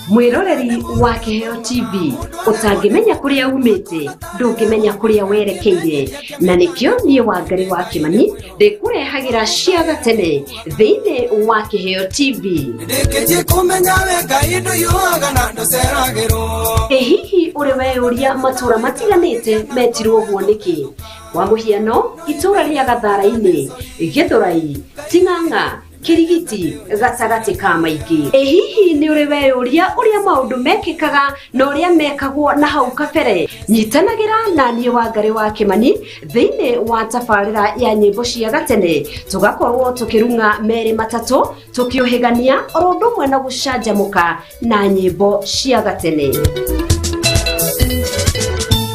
Mwiroreri wa Kiheo TV utangimenya kuria umite ndungimenya kuria werekeire, na nikio nie Wangari wa Kimani ndikurehagira cia gatene thiini wa Kiheo TV. Ndĩkĩtie kũmenya we Ngai ndũiyũaga na ndũceragĩrwo. Ĩ hihi ũrĩ weyũria matũra matiganĩte metirwo ũguo nĩkĩ? Kwa mũhiano itũra rĩa Gathara-inĩ, Gĩthũrai, Ting'ang'a, Kirigiti gatagatĩ ka maingĩ. Ĩ hihi nĩ ũrĩ weyũria ũrĩa maũndũ mekĩkaga na ũrĩa mekagwo na hau kabere? Nyitanagĩra na niĩ Wangari wa Kimani thĩinĩ wa tabarĩra ya nyĩmbo cia gatene, tũgakorwo tũkĩrung'a merĩ matatũ tũkĩũhĩgania oro ũndũ ũmwe na gũcanjamũka na nyĩmbo cia gatene.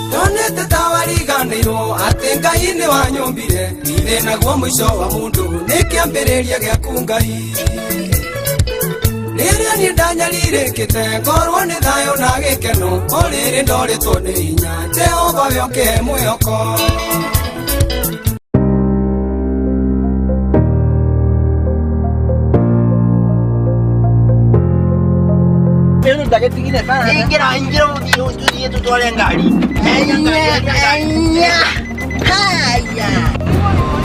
Ndonete ta wariganĩirwo atĩ Ngai nĩ wanyũmbire, ndirĩ naguo mũico wa mũndũ nĩ kĩambĩrĩria gĩaku Ngai. Rĩrĩa niĩ ndanyarirĩkĩte ngorwo nĩ thayũ na gĩkeno, o rĩrĩ ndorĩtwo nĩ hinya Jehova we ũkĩhe mwĩhoko. Ingira, ingira uthiĩ tutware ngari. Haya.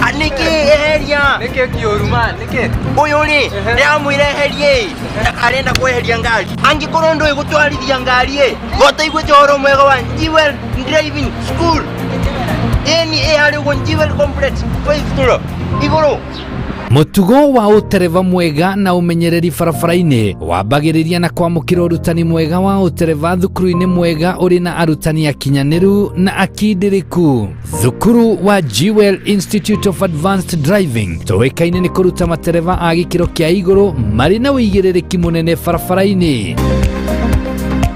Anĩkĩ eheria? Nĩkĩ kĩũru ma? Nĩkĩ? Ũyũ rĩ, ndĩramwĩra eherie ĩ, arenda kweheria ngari. Angĩkorwo ndũĩ gũtwarithia ngari ĩ, gotaiguĩte ũhoro mwega wa Jewel Driving School. Ĩni ĩ harĩa ũguo Jewel Complex, fifth floor, igũrũ. Mutugo wa utereva mwega na umenyereri barabara-inĩ wambagĩrĩria na kwamũkĩra ũrutani mwega wa utereva thukuru-inĩ mwega ũrĩ na arutani akinyanĩru na akindĩrĩku. Thukuru wa Jewel Institute of Advanced Driving tũĩkaine nĩ kũruta matereva a gĩkĩro kĩa igũrũ marĩ na ũigĩrĩrĩki mũnene barabara-inĩ.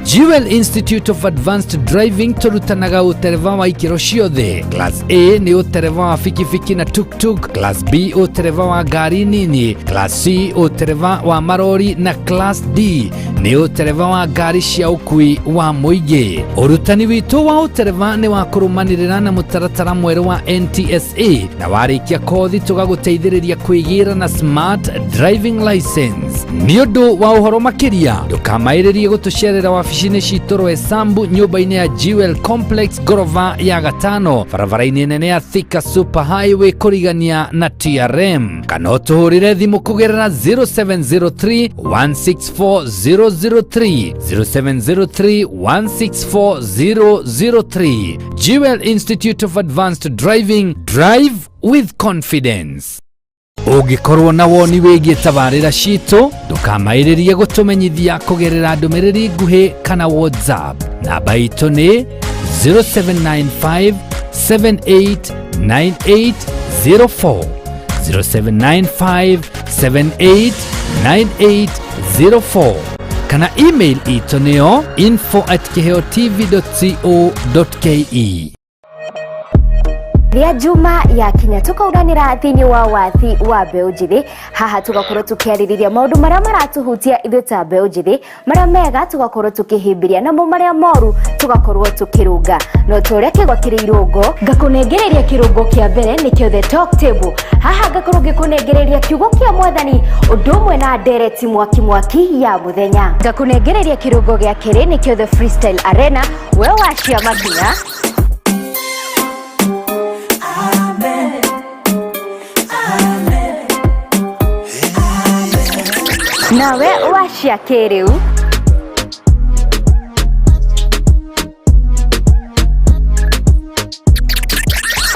Jewel Institute of Advanced Driving tũrutanaga ũtereva wa ikĩro ciothe. Class A nĩ ũtereva wa bikibiki na tuk-tuk, Class B ũtereva wa ngari nini, Class C ũtereva wa marori na Class D nĩ ũtereva wa ngari cia ũkui wa mũingĩ. Ũrutani witũ wa ũtereva nĩ wa kũrũmanĩrĩra na mũtaratara mwerũ wa NTSA na warĩkia kothi tũgagũteithĩrĩria kwĩgĩra na Smart Driving License. Nĩ ũndũ wa ũhoro makĩria ndũkamaĩrĩrie gũtũcerera wabici-inĩ citũ Roysambu nyũmba-inĩ ya Jewel Complex ngorova ya gatano barabara-inĩ nene ya Thika Super Highway kũrigania na TRM, kana ũtũhũrĩre thimũ kũgerera 0703 164 003, 0703 164 003. Jewel Institute of Advanced Driving, drive with confidence. Ũngĩkorwo na woni wĩgiĩ tabarĩra citũ ndũkamaĩrĩrie gũtũmenyithia kũgerera ndũmĩrĩri nguhĩ kana WhatsApp. Namba itũ nĩ 0795 789804, 0795 789804, Kana email itũ nĩyo info@kiheotv.co.ke. Rĩa Juma ya kinya tukauranĩra thĩinĩ wa wathi wa mbeũ njĩthĩ. Haha tugakorwo tũkĩarĩrĩria maũndũ marĩa maratuhutia ithuĩ ta mbeũ njĩthĩ, marĩa mega tugakorwo tũkĩhĩmbĩria, namo marĩa moru tugakorwo tũkĩrũnga. No ta ũrĩa kĩgwa kĩrĩ irũngo, ngakũnengereria kĩrũngo kĩa mbere nĩkĩo The Talk Table. Haha ngakorwo ngĩkũnengereria kiugo kĩa mwathani ũndũ ũmwe na ndereti mwaki mwaki ya mũthenya. Ngakũnengereria kĩrũngo gĩa kerĩ nĩkĩo The Freestyle Arena, we wacia makinya. Nawe wacia kĩrĩu.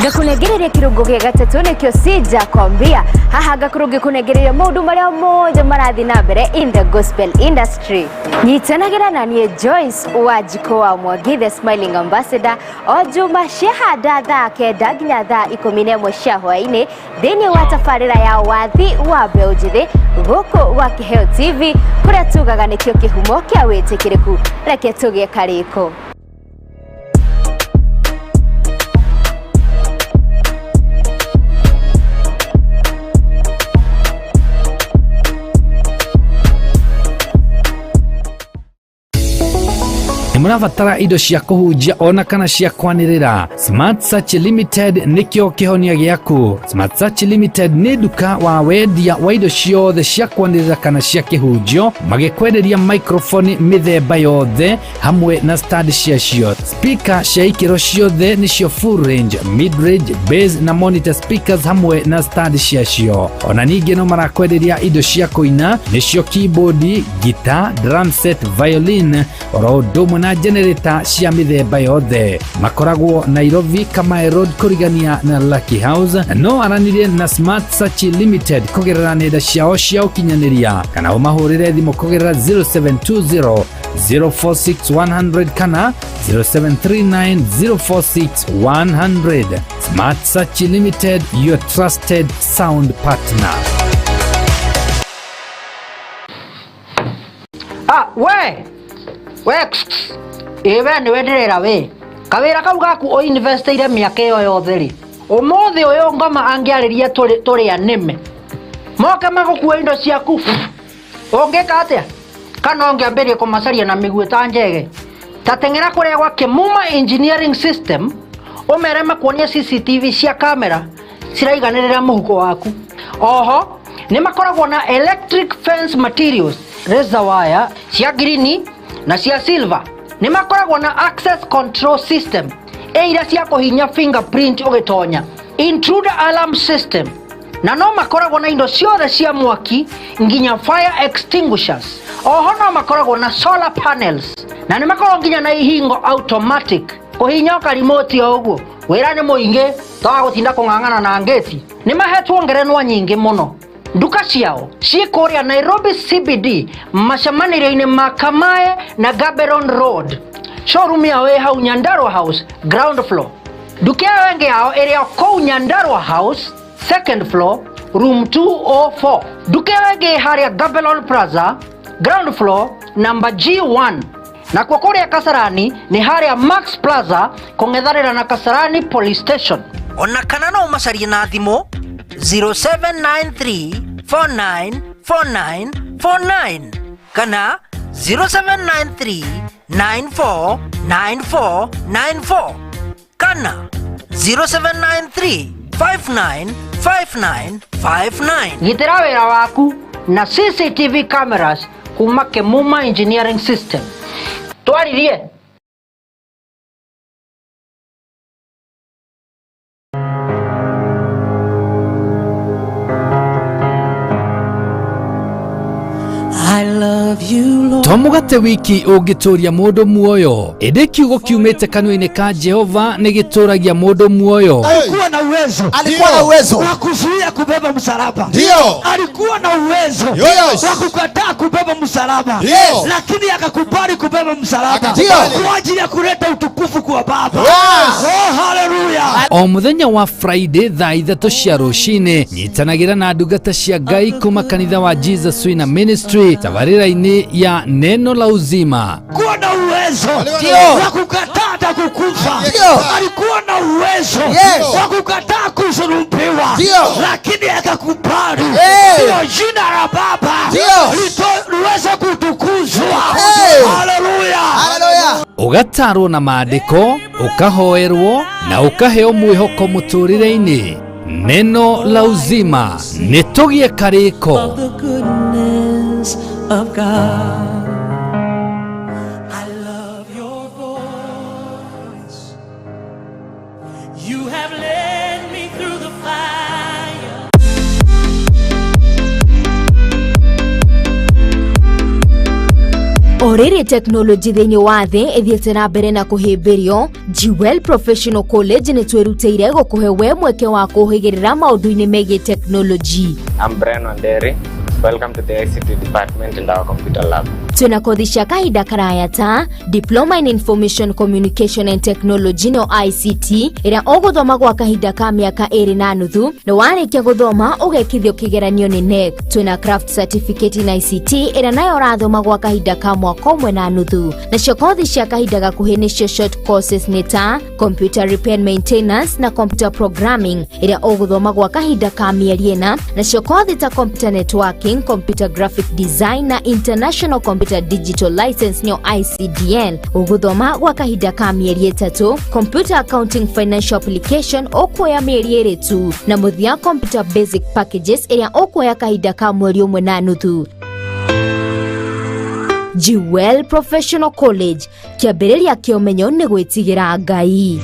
Ngakũnengereria kĩrũngo gĩa gatatũ nĩkĩo Sija Kwambia. Haha ngakorwo ngĩkũnengereria maũndũ marĩa mothe marathiĩ na mbere in the gospel industry. Nyitanagĩra na niĩ Joyce Wanjikũ wa Mwangi, the smiling ambassador, o juma ciahanda thaa 9 nginya thaa 11 cia hwaĩ-inĩ thĩinĩ wa tabarĩra ya wathi wa mbeũ njĩthĩ gũkũ gwa Kĩheo TV, kũrĩa tugaga nĩkĩo kĩhumo kĩa wĩtĩkĩrĩku. Reke tũgĩe karĩko. Mũrabatara indo cia kũhunjia ona kana cia kwanĩrĩra. Smart Search Limited nĩkĩo kĩhonia gĩaku. Smart Search Limited nĩ nduka wa wendia wa indo ciothe cia kwanĩrĩra kana cia kĩhunjio, magĩkwenderia microphone mĩthemba yothe hamwe na stand ciacio, speaker cia ikĩro ciothe nĩcio full range, mid range, bass na monitor speakers hamwe na stand ciacio. Ona ningĩ no marakwenderia indo cia kũina nĩcio keyboard, guitar, drum set, violin, oro ũndũ ũmwe na generator cia mĩthemba yothe. Makoragwo Nairobi, Kamae Road kũrigania na Lucky House. No aranĩrie na Smart Search Limited kũgerera nenda ciao cia ũkinyanĩria, kana ũmahũrĩre thimũ kũgerera 0720 046 100 kana 0739 046 100. Smart Search Limited, your trusted sound partner. Ah, we we ĩ we nĩwe ndĩrera we kawĩra kau gaku ũinvestĩire mĩaka ĩyo yothe rĩ, ũmũthĩ ũyũ ngoma angĩarĩria tũrĩ anĩme moke magũkua indo ciaku, ũngĩka atĩa? Kana ũngĩambĩrĩria kũmacaria na mĩguĩ ta njege? Ta teng'era kũrĩa gwa Kĩmuma Engineering System ũmere makuonie CCTV cia kamera ciraiganĩrĩra mũhuko waku. Oho nĩ makoragwo na electric fence materials, razor wire cia green na cia silver. Nĩ makoragwo na access control system ĩ iria cia kũhinya fingerprint ũgĩtonya, intruder alarm system, na no makoragwo na indo ciothe cia mwaki nginya fire extinguishers. Oho no makoragwo na solar panels, na nĩ makoragwo nginya na ihingo automatic kũhinya o karimoti o ũguo. Wĩra nĩ mũingĩ toga gũtinda kũng'ang'ana na ngĩti. Nĩ mahetwo ngerenwa nyingĩ mũno. Nduka ciao ciĩ kũrĩa Nairobi CBD macemanĩrio-inĩ ma Kamae na Gaborone Road. Showroom yao ĩ hau Nyandarua House ground floor. Nduka ĩyo ĩngĩ yao ĩrĩ o kũu Nyandarua House second floor room 204. Nduka ĩyo ĩngĩ ĩ harĩa Gaborone Plaza ground floor number G1. Nakuo kũrĩa Kasarani nĩ harĩa Max Plaza kũng'ethanĩra na Kasarani Police Station. Ona kana no ũmacarie na thimũ 0793 4949 49 kana 0793 9494 94 kana 0793 5959 59. Gitĩra wĩra waku na CCTV cameras kuma Kĩmuma Engineering System. Twaririe. I love you, Lord. To mũgate wiki ũngĩtũria mũndũ muoyo, ĩndĩ kiugo kiumĩte kanua-inĩ ka Jehova nĩ gĩtũragia mũndũ muoyo. Alikuwa na uwezo. Alikuwa na uwezo wa kuzuia kubeba msalaba. Ndio. Alikuwa na uwezo Yes. wa kukataa kubeba msalaba. Ndio. Lakini akakubali kubeba msalaba Ndio. kwa ajili ya kuleta utukufu kwa Baba. Yes. Oh, hallelujah. O mũthenya wa Friday thaa 3 cia rũcinĩ nyitanagĩra na ndungata cia Ngai kuma kanitha wa Jesus Winner Ministry tabarĩra-inĩ stesheni-inĩ ya Neno la Uzima. Alikuwa na uwezo wa kukataa hata kukufa. Alikuwa na uwezo wa kukataa kusulubiwa, lakini akakubali ndio jina la Baba liweze kutukuzwa. Haleluya, haleluya. Ũgatarwo na maandĩko, ũkahoerwo na ũkaheo mwĩhoko mũtũrĩre-inĩ. Neno la Uzima nĩ tũgĩe karĩko. The goodness of God. I love your voice. You have led me through the fire. O rĩrĩ tekinoronjĩ thĩinĩ wa thĩ ĩthiĩte na mbere na kũhĩmbĩrio, Jewel Professional College nĩ twĩrutĩire gũkũhe we mweke wa kũhĩgĩrĩra maũndũ-inĩ megiĩ tekinoronjĩ. I'm Brian Wanderi. Welcome to the ICT department and our computer lab. Twĩna kothi cia kahinda karaya ta Diploma in Information Communication and Technology no ICT ĩrĩa ũgũthoma gwa kahinda ka mĩaka 2.5 na warĩkia gũthoma ũgekithio kĩgeranio nĩ KNEC. Twĩna Craft Certificate in ICT ĩrĩa nayo ũrathoma gwa kahinda ka mwaka 1.5. Nacio kothi cia kahinda gakuhĩ nĩcio short courses nĩ ta Computer Repair and Maintenance na Computer Programming ĩrĩa ũgũthoma gwa kahinda ka mĩeri 4. Nacio kothi ta Computer Networking, Computer Graphic Design na International Computer Digital License nyo ICDL ũgũthoma gwa kahinda ka mĩeri 3. Computer Accounting Financial Application ũkuoya mĩeri 2 tu, na mũthia Computer Basic Packages ĩrĩa ũkuoya kahinda ka mweri 1.5. Jewel Professional College, kĩambĩrĩria kĩa ũmenyo nĩ gwĩtigĩra Ngai.